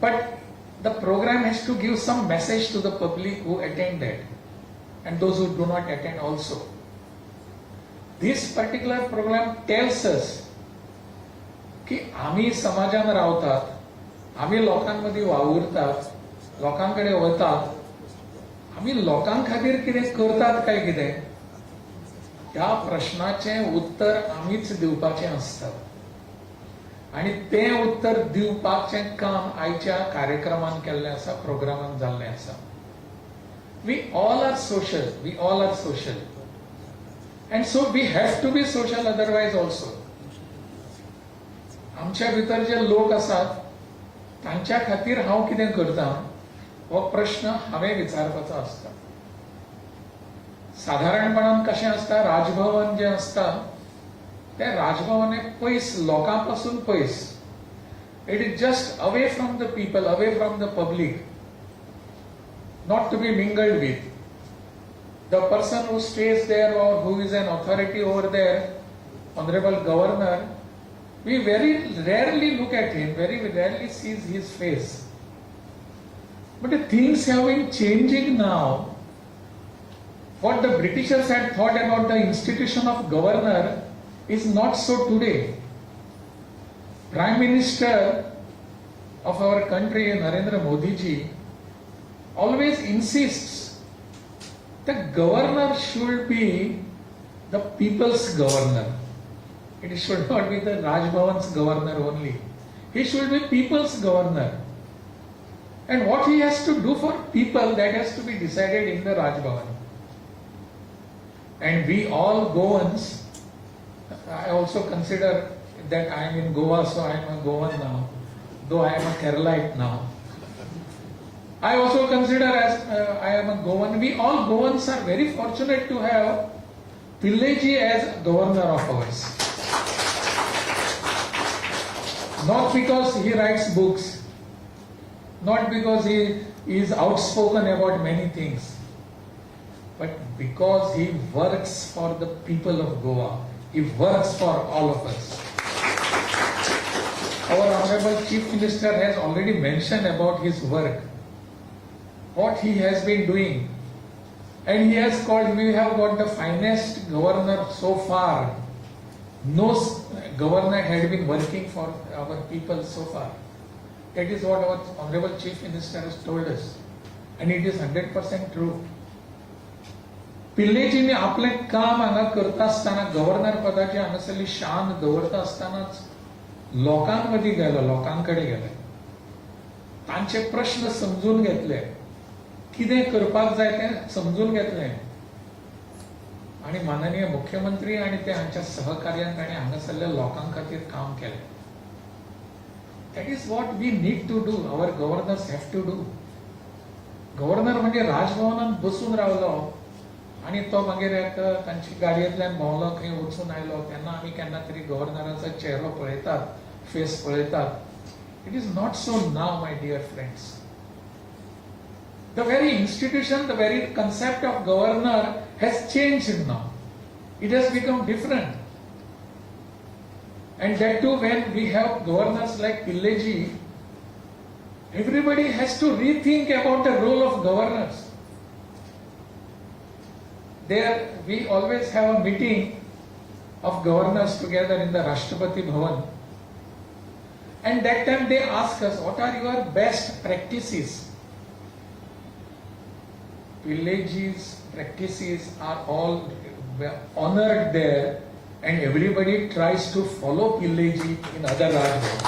But the program has to give some message to the public who attend that and those who do not attend also. This particular program tells us की आमी समाजान रावतात, आमी लोकांमदीं वावुरतात, लोकां कडेन वतात, आमी लोकां खातीर कितें करतात काय कितें, ह्या प्रश्नाचें उत्तर आमीच दिवपाचें आसता आनी तें उत्तर दिवपाचें काम आयच्या कार्यक्रमान केल्लें आसा, प्रोग्रामान जाल्लें आसा. We all are social, we all are social, and so we have to be social otherwise also. आमच्या भितर जे लोक आसात तांच्या खातीर हांव कितें करता हो प्रश्न हांवें विचारपाचो आसता. साधारणपणान कशें आसता, राजभवन जें आसता तें राजभवन हें पयस, लोकां पासून पयस. It is just away from the people, away from the public, not to be mingled with. The person who stays there or who is an authority over there, Honorable Governor, we very rarely look at him, very rarely sees his face. But the things have been changing now. What the Britishers had thought about the institution of governor is not so today. Prime Minister of our country, Narendra Modi ji, always insists the governor should be the people's governor. It should not be the Raj Bhavan's governor only. He should be people's governor. And what he has to do for people, that has to be decided in the Raj Bhavan. And we all Goans, I also consider that I am in Goa, so I am a Goan now, though I am a Keralite now. I also consider as I am a Goan. We all Goans are very fortunate to have Pilleji as governor of ours. Not because he writes books, not because he is outspoken about many things, but because he works for the people of Goa. He works for all of us. Our Honorable Chief Minister has already mentioned about his work, what he has been doing. And he has called, we have got the finest governor so far. No governor had been working for our people so far. That is what our Honorable Chief Minister has told us. And it is 100% true. पिल्लेजींनी आपलें काम हांगा करता आसतना, governor पदाची हांगासरली शान दवरता आसतनाच लोकां मदीं गेलो, लोकां कडेन गेले, तांचे प्रश्न समजून घेतले, कितें करपाक जाय तें समजून घेतलें आनी माननीय मुख्यमंत्री आनी ते हांच्या सहकार्यान ताणें हांगासरल्या लोकां खातीर काम केलें. That is what we need to do, our governors have to do. Governor म्हणजे राजभवनात बसून रावलो आनी तो मागीर एक तांची गाडयेंतल्यान भोंवलो, खंय वचून आयलो, तेन्ना आमी केन्ना तरी गव्हर्नराचो चेहरो पळयतात, फेस पळयतात. It is not so now, my dear friends. The very institution, the very concept of governor has changed now. It has become different. And that too, when we have governors like Pilleji, everybody has to rethink about the role of governors. There, we always have a meeting of governors together in the Rashtrapati Bhavan. And that time they ask us, what are your best practices? Pilleji's practices are all honored there and everybody tries to follow Pilleji in other Raj Bhavan.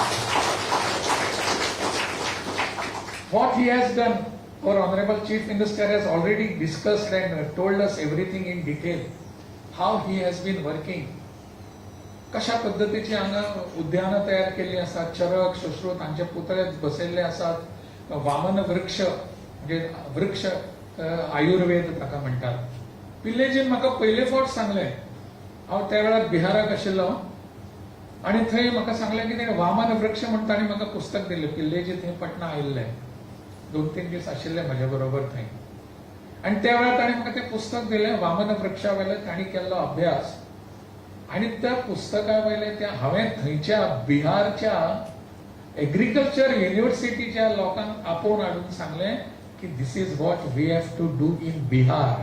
What he has done, our Honorable Chief Minister has already discussed and told us everything in detail, how he has been working. कशा पद्दतीची हांगा उद्यानां तयार केल्लीं आसात, चरक, सुश्रुत हांचे पुतळे बसयल्ले आसात, वामन वृक्ष म्हणजे वृक्ष आयुर्वेद ताका म्हणटात. पिल्लेजीन म्हाका पयले फावट सांगलें, हांव त्या वेळार बिहाराक आशिल्लो आनी थंय म्हाका सांगलें की तेणें वामन वृक्ष म्हण ताणें म्हाका पुस्तक दिलें. पिल्लेजी थंय पटना आयिल्ले, 2-3 दीस आशिल्ले म्हज्या बरोबर थंय, आनी त्या वेळार ताणें म्हाका तें पुस्तक दिलें वामन वृक्षा वयले तांणी केल्लो अभ्यास. आनी त्या पुस्तका वयले त्या हांवें थंयच्या बिहारच्या एग्रीकल्चर युनिव्हर्सिटीच्या लोकांक आपोवन हाडून सांगलें की this is what we have to do in Bihar.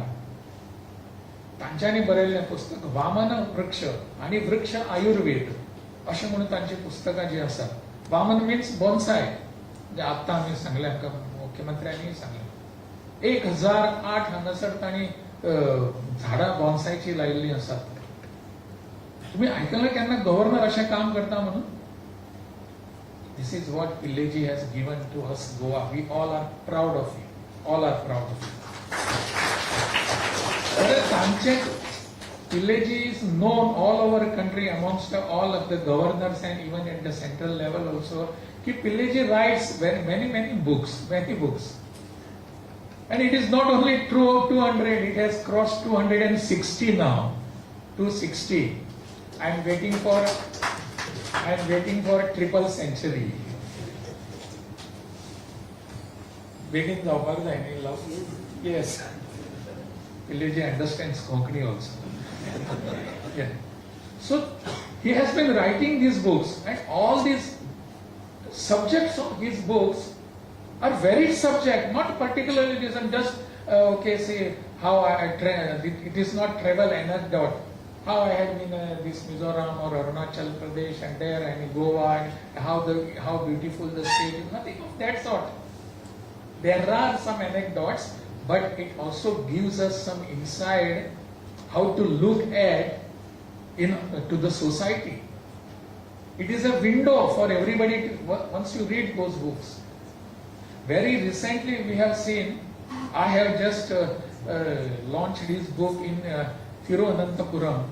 तांच्यांनी बरयल्लें पुस्तक वामन वृक्ष आनी वृक्ष आयुर्वेद अशें म्हणून तांची पुस्तकां जी आसात. वामन मिन्स बोन्साय, म्हणजे आत्तां आमी सांगलें, आमकां मुख्यमंत्र्यांनीय सांगलें, 1008 हांगासर तांणी झाडां बोन्सायची लायिल्लीं आसात. तुम्ही आयकलां केन्ना गव्हर्नर अशें काम करता म्हणून? This is what Pilleji has given to us, Goa. We all are proud of you, all are proud of you. तांचे Pilleji is known all over country amongst all of the governors and even at the central level also, की Pilleji writes very many many books, many books. And it is not only true of 200, it has crossed 260 now. 260. I am waiting for triple century. बेगीन जावपाक जाय न्ही love. Yes. Pilleji understands Konkani also. Yeah. So he has been writing these books, and all these subjects of his books are varied subject, not particularly this and just okay, say how it is not travel anecdote. How I had been this Mizoram or Arunachal Pradesh and there and Goa and how beautiful the state is, nothing of that sort. There are some anecdotes, but it also gives us some insight how to look at in to the society. It is a window for everybody to, once you read those books. Very recently we have seen, I have just launched his book in Thiruvananthapuram.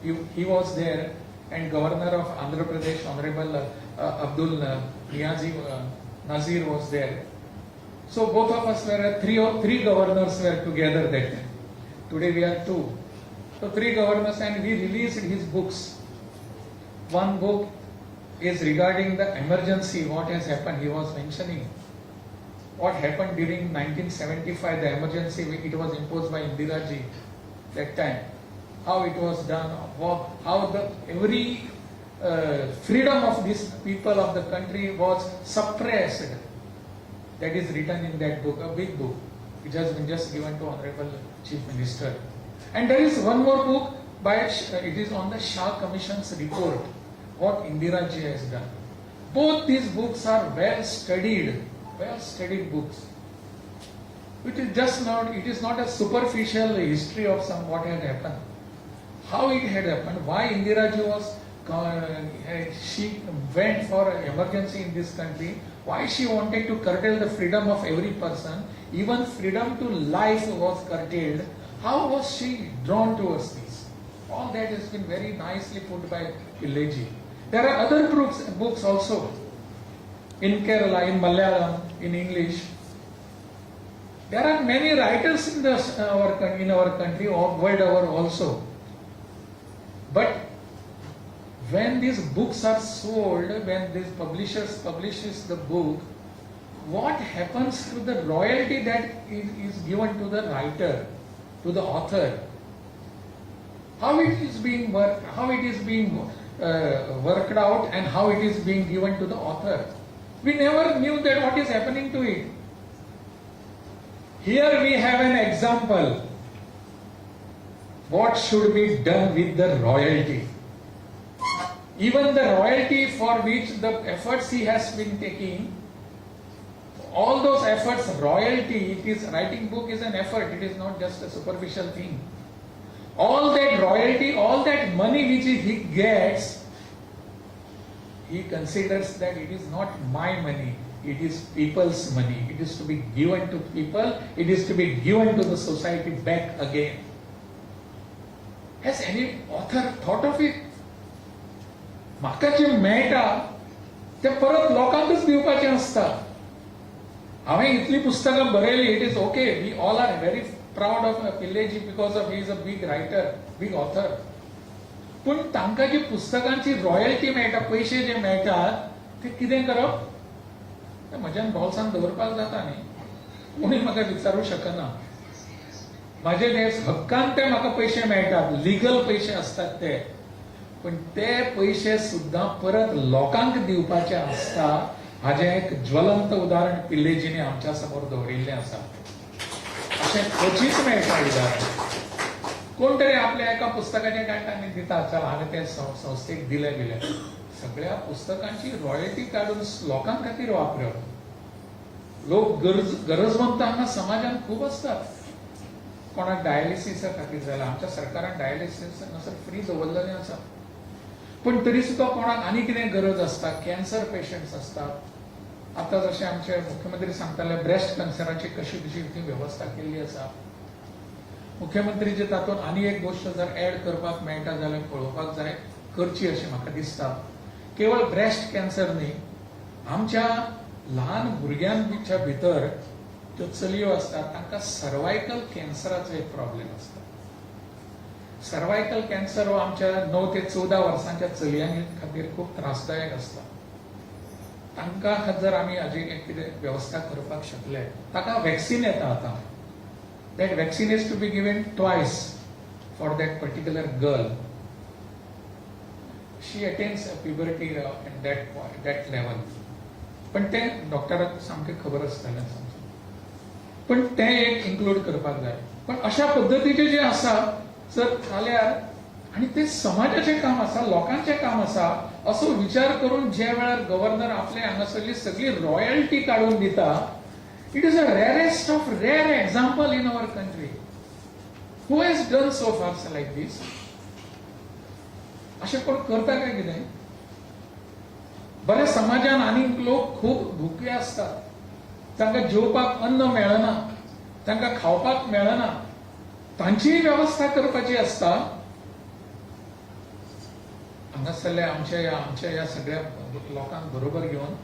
He was there, and Governor of Andhra Pradesh, Honorable Abdul Niazi, Nazir was there. So both of us were, three governors were together that time. Today we are two. So three governors, and we released his books. One book is regarding the emergency, what has happened. He was mentioning what happened during 1975, the emergency, it was imposed by Indira ji that time. How it was done, how the every freedom of these people of the country was suppressed. That is written in that book, a big book, which has been just given to Honorable Chief Minister. And there is one more book by, it is on the Shah Commission's report, what Indira ji has done. Both these books are well studied books. It is just not, it is not a superficial history of some what had happened. How it had happened, why Indira ji was, she went for an emergency in this country, why she wanted to curtail the freedom of every person, even freedom to life was curtailed, how was she drawn towards this? All that has been very nicely put by Pilleji. There are other books also, in Kerala, in Malayalam, in English. There are many writers in our country, or world over also. But when these books are sold, when these publishers publishes the book, what happens to the royalty that is given to the writer, to the author? How it is being worked, how it is being worked out, and how it is being given to the author? We never knew that what is happening to it. Here we have an example. What should be done with the royalty? Even the royalty for which the efforts he has been taking, all those efforts, royalty, it is writing book is an effort, it is not just a superficial thing. All that royalty, all that money which he gets, he considers that it is not my money, it is people's money. It is to be given to people, it is to be given to the society back again. Has any author thought of it? म्हाका जें मेळटा तें परत लोकांकच दिवपाचें आसता. हांवें इतलीं पुस्तकां बरयलीं, it is okay, we all are very proud of Pilleji because of he is a big writer, big author. पूण तांकां जी पुस्तकांची रॉयल्टी मेळटा, पयशे जे मेळटात ते कितें करप, ते म्हज्यान बॉल्सान दवरपाक जाता न्ही. कोणी म्हाका विचारूं शकना. म्हाजे ते हक्कान ते म्हाका पयशे मेळटात, लिगल पयशे आसतात ते, पण ते पयशे सुद्दां परत लोकांक दिवपाचे आसता. हाजें एक ज्वलंत उदाहरण पिल्लेजीने आमच्या समोर दवरिल्लें आसा. अशें क्वचीत मेळटा उदाहरण. कोण तरी आपल्या एका पुस्तकाचें काडटा आनी दिता, चल हांवें ते संस्थेक दिलें बिलें. सगळ्या पुस्तकांची रॉयल्टी काडून लोकां खातीर वापरप. लोक गरजवंत हांगा समाजान खूब आसतात. कोणाक डायलिसिसा खातीर जाल्यार आमच्या सरकारान डायलिसीस हांगासर फ्री दवरलेलें आसा, पूण तरी सुद्दां कोणाक आनी कितें गरज आसता, कॅन्सर पेशंट्स आसतात. आतां जशें आमचे मुख्यमंत्री सांगताले, ब्रेस्ट कॅन्सराची कशी कशी ती वेवस्था केल्ली आसा. मुख्यमंत्रीचे तातूंत आनी एक गोश्ट जर एड करपाक मेळटा जाल्यार पळोवपाक जाय, करची अशें म्हाका दिसता. केवळ ब्रेस्ट कॅन्सर न्ही, आमच्या ल्हान भुरग्यांच्या भितर ज्यो चलयो आसतात तांकां सर्वायकल कॅन्सराचो एक प्रॉब्लेम आसता. सर्वायकल कॅन्सर हो आमच्या 9 ते 14 वर्सांच्या चलयां खातीर खूब त्रासदायक आसता. तांकां जर आमी हाजी कितें वेवस्था करपाक शकले, ताका वॅक्सिन येता आतां. That vaccine is to be given twice for that particular girl. She attains a puberty at that point, that level. पण तें डॉक्टराक सामकें खबर आसतलें समजून, पण तें एक इन्क्लूड करपाक जाय. पण अशा पद्दतीचें जें आसा जर जाल्यार, आनी तें समाजाचें काम आसा, लोकांचें काम आसा, असो विचार करून ज्या वेळार गव्हर्नर आपले हांगासरली सगळी रॉयल्टी काडून दिता, it is a rarest of rare example in our country. Who has done so far like this? अशें कोण करता काय कितें? बऱ्या समाजान आनीक लोक खूब भुके आसतात, तांकां जेवपाक अन्न मेळना, तांकां खावपाक मेळना, तांचीय वेवस्था करपाची आसता. हांगासरल्या आमच्या ह्या सगळ्या लोकांक बरोबर घेवन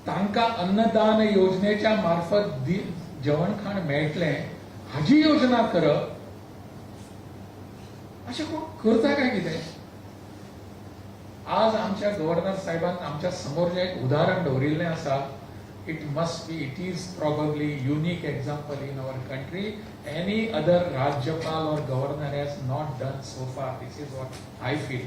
तांकां अन्नदान योजनेच्या मार्फत जेवण खाण मेळटलें हाजी योजना करप, अशें कोण करता काय कितें? आज आमच्या गव्हर्नर साहेबान आमच्या समोर जें एक उदाहरण दवरिल्लें आसा, it must be, it is probably unique example in our country. Any other Rajyapal or governor has not done so far. This is what I feel.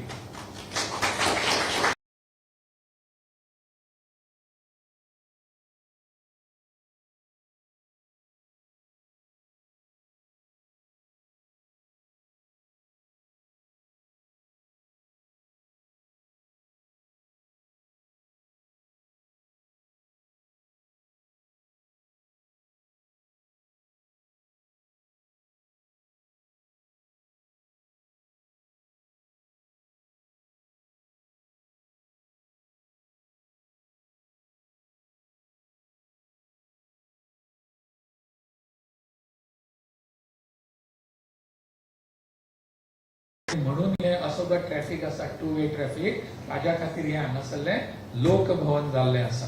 म्हणून हे असो जो ट्रॅफिक आसा, टू वे ट्रॅफिक, ताज्या खातीर हें हांगासरलें लोकभवन जाल्लें आसा.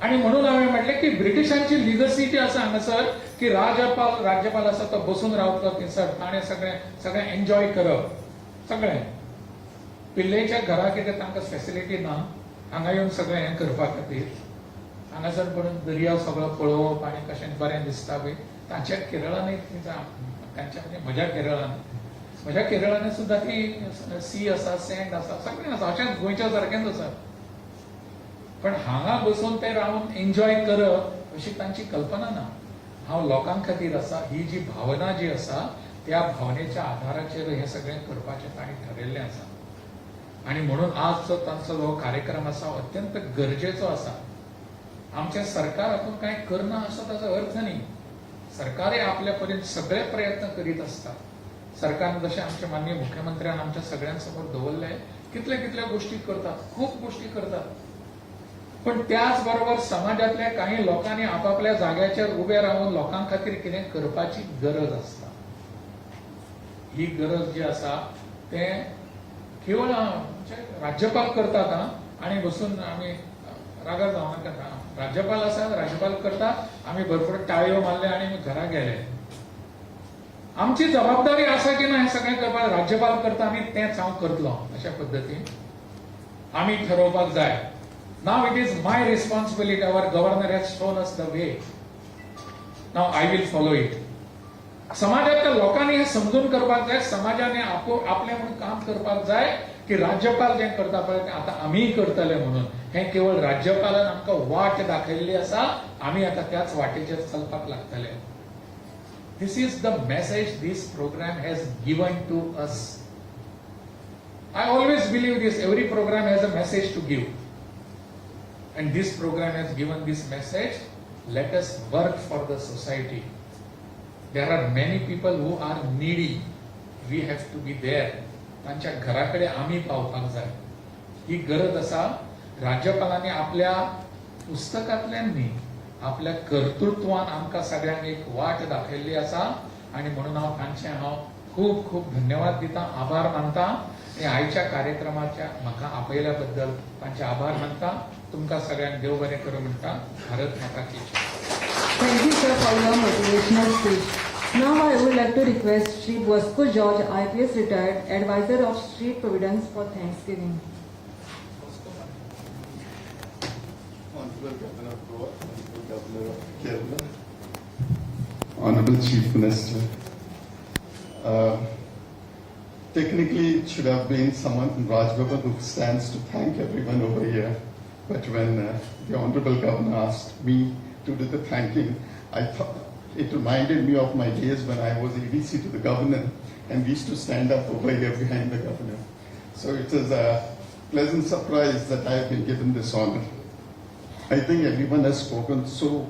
आणि म्हणून हांवें म्हटलें की ब्रिटिशांची लिगसी जी आसा हांगासर की राज्यपाल आसा तो बसून रावतलो थंयसर, ताणें सगळें सगळें एन्जॉय करप, सगळें पिल्लेच्या घरा कितें तांकां फॅसिलिटी ना हांगा येवन सगळें हें करपा खातीर. हांगासर पडून दर्या सगळो पळोवप आनी कशें बरें दिसता बी. तांच्या केरळानय तांच्या म्हणजे म्हज्या केरळांनी सुद्दां ती सी आसा, सँड आसा, सगळें आसा, अशेंच गोंयच्या सारकेंच आसा. पण हांगा बसून ते रावन एन्जॉय करप अशी तांची कल्पना ना. हांव लोकां खातीर आसा ही जी भावना जी आसा, त्या भावनेच्या आधाराचेर हें सगळें करपाचें तांणी ठरयल्लें आसा. आणि म्हणून आज जो तांचो जो कार्यक्रम आसा अत्यंत गरजेचो आसा. आमचें सरकार हातूंत कांय करना असो ताचो अर्थ न्ही. सरकारय आपल्या परीन सगळे प्रयत्न करीत आसता. सरकारन जशें आमच्या माननीय मुख्यमंत्र्यान आमच्या सगळ्यां समोर दवरले, कितले कितले गोश्टी करतात, खूब गोश्टी करतात. पण त्याच बरोबर समाजातल्या काही लोकांनी आपापल्या जाग्याचेर उबे रावन लोकां खातीर कितें करपाची गरज आसता. ही गरज जी आसा तें केवळ राज्यपाल करतात. आनी बसून आमी रागार जावं नाका. राज्यपाल आसा, राज्यपाल करता, आमी भरपूर टाळयो मारले आनी आमी घरा गेले. आमची जबाबदारी आसा की ना हें सगळें करपाक? राज्यपाल करता आनी तेंच हांव करतलो अशा पद्दतीन आमी ठरोवपाक जाय. Now it is my responsibility. Our governor has shown us the way, now I will follow it. समाजातल्या लोकांनी हें समजून करपाक जाय. समाजाने आपलें म्हणून काम करपाक जाय की राज्यपाल जें करता पळय तें आतां आमीय करतले म्हणून. हें केवळ राज्यपालान आमकां वाट दाखयल्ली आसा, आमी आतां त्याच वाटेचेर चलपाक लागतले. This is the message this program has given to us. I always believe this: every program has a message to give. And this program has given this message: let us work for the society. There are many people who are needy. We have to be there. तांच्या घरा कडेन आमी पावपाक जाय, ही गरज आसा. राज्यपालांनी आपल्या पुस्तकांतल्यान न्ही, आपल्या कर्तृत्वान आमकां सगळ्यांक एक वाट दाखयल्ली आसा आनी म्हणून हांव तांचे हांव खूब खूब धन्यवाद दिता, आभार मानता आनी आयच्या कार्यक्रमाच्या म्हाका आपयल्या बद्दल तांचे आभार मानता. तुमकां सगळ्यांक देव बरें करूं म्हणटा. भारत माता की जय. Thank you, sir, for your motivational speech. Now I would like to request Shri Bosco George, IPS retired, advisor of Street Providence, for Thanksgiving. Honorable Governor of Goa, Honorable Governor of Kerala, Honorable Chief Minister. Technically, it should have been someone from Raj Bhavan who stands to thank everyone over here. But when the Honorable Governor asked me to do the thanking, I thought it reminded me of my days when I was ADC to the governor and we used to stand up over here behind the governor. So it is a pleasant surprise that I have been given this honor. I think everyone has spoken so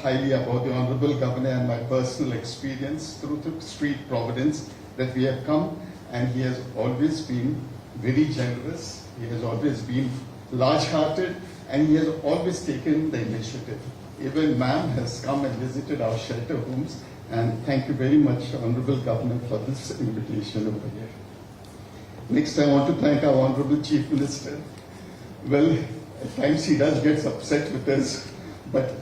highly about the Honorable Governor and my personal experience through the Street Providence that we have come, and he has always been very generous, he has always been large-hearted, and he has always taken the initiative. Even ma'am has come and visited our shelter homes, and thank you very much, Honorable Governor, for this invitation over here. Next, I want to thank our Honorable Chief Minister. Well, at times he does get upset with us, but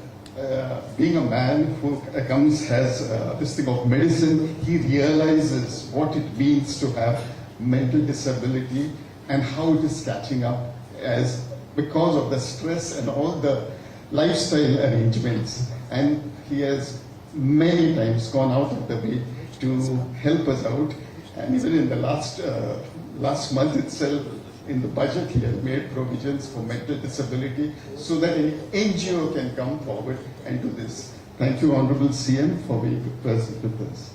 being a man who comes, has this thing of medicine, he realizes what it means to have mental disability and how it is catching up as because of the stress and all the lifestyle arrangements. And he has many times gone out of the way to help us out. And even in the last month itself, in the budget, he has made provisions for mental disability so that any NGO can come forward and do this. Thank you, Honorable CM, for being present with us.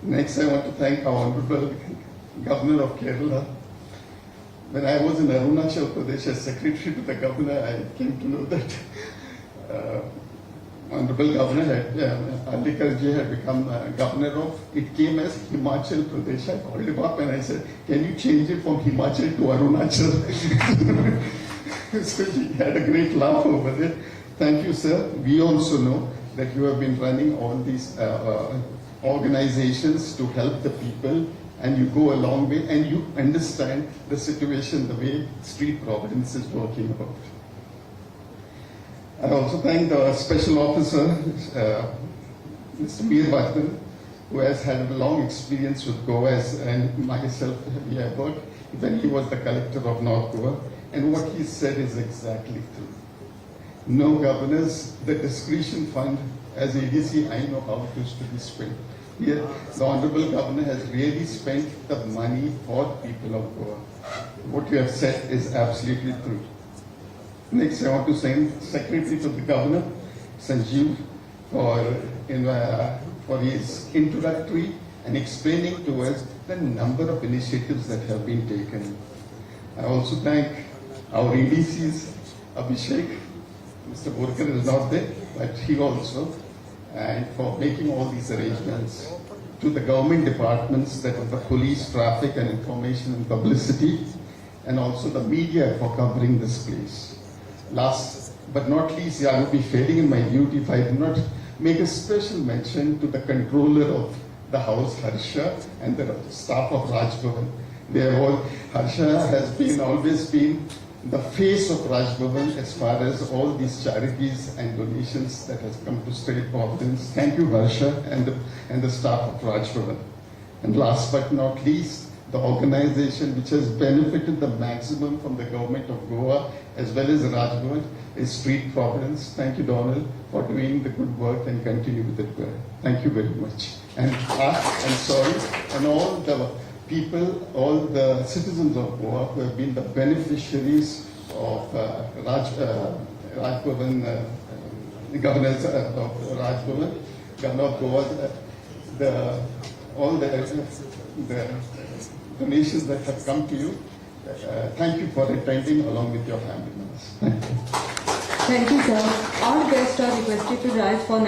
Next, I want to thank our Honorable Governor of Kerala. When I was in Arunachal Pradesh as secretary to the governor, I came to know that Honorable Governor had, Arlekar ji had become governor of, it came as Himachal Pradesh. I called him up and I said, "Can you change it from Himachal to Arunachal?" So he had a great laugh over it. Thank you, sir. We also know that you have been running all these organizations to help the people, and you go a long way and you understand the situation, the way Street Providence is working out. I also thank the special officer, Mr. Mir Bhattan, who has had a long experience with Goa, and myself, we have worked when he was the collector of North Goa, and what he said is exactly true. No governors, the discretion fund, as ADC, I know how it is to be spent. Here, the Honorable Governor has really spent the money for people of Goa. What you have said is absolutely true. Next, I want to thank Secretary to the Governor, Sanjeev, for his introductory and explaining to us the number of initiatives that have been taken. I also thank our ADCs, Abhishek, Mr. Borker is not there, but he also, and for making all these arrangements. To the government departments, that are the police, traffic and information and publicity, and also the media for covering this place. Last but not least, I would be failing in my duty if I do not make a special mention to the controller of the house, Harsha, and the staff of Raj Bhavan. They have all, Harsha has been always been the face of Raj Bhavan as far as all these charities and donations that has come to State Providence. Thank you, Harsha, and the staff of Raj Bhavan. And last but not least, the organization which has benefited the maximum from the government of Goa as well as Raj Bhavan is Street Providence. Thank you, Donald, for doing the good work and continue with it work. Thank you very much. And sorry, and all the people, all the citizens of Goa who have been the beneficiaries of Raj Bhavan, governors of Raj Bhavan, Governor of Goa, the all the donations that have come to you. Thank you for attending along with your family members. Thank you. Thank you, sir. All guests are requested to rise for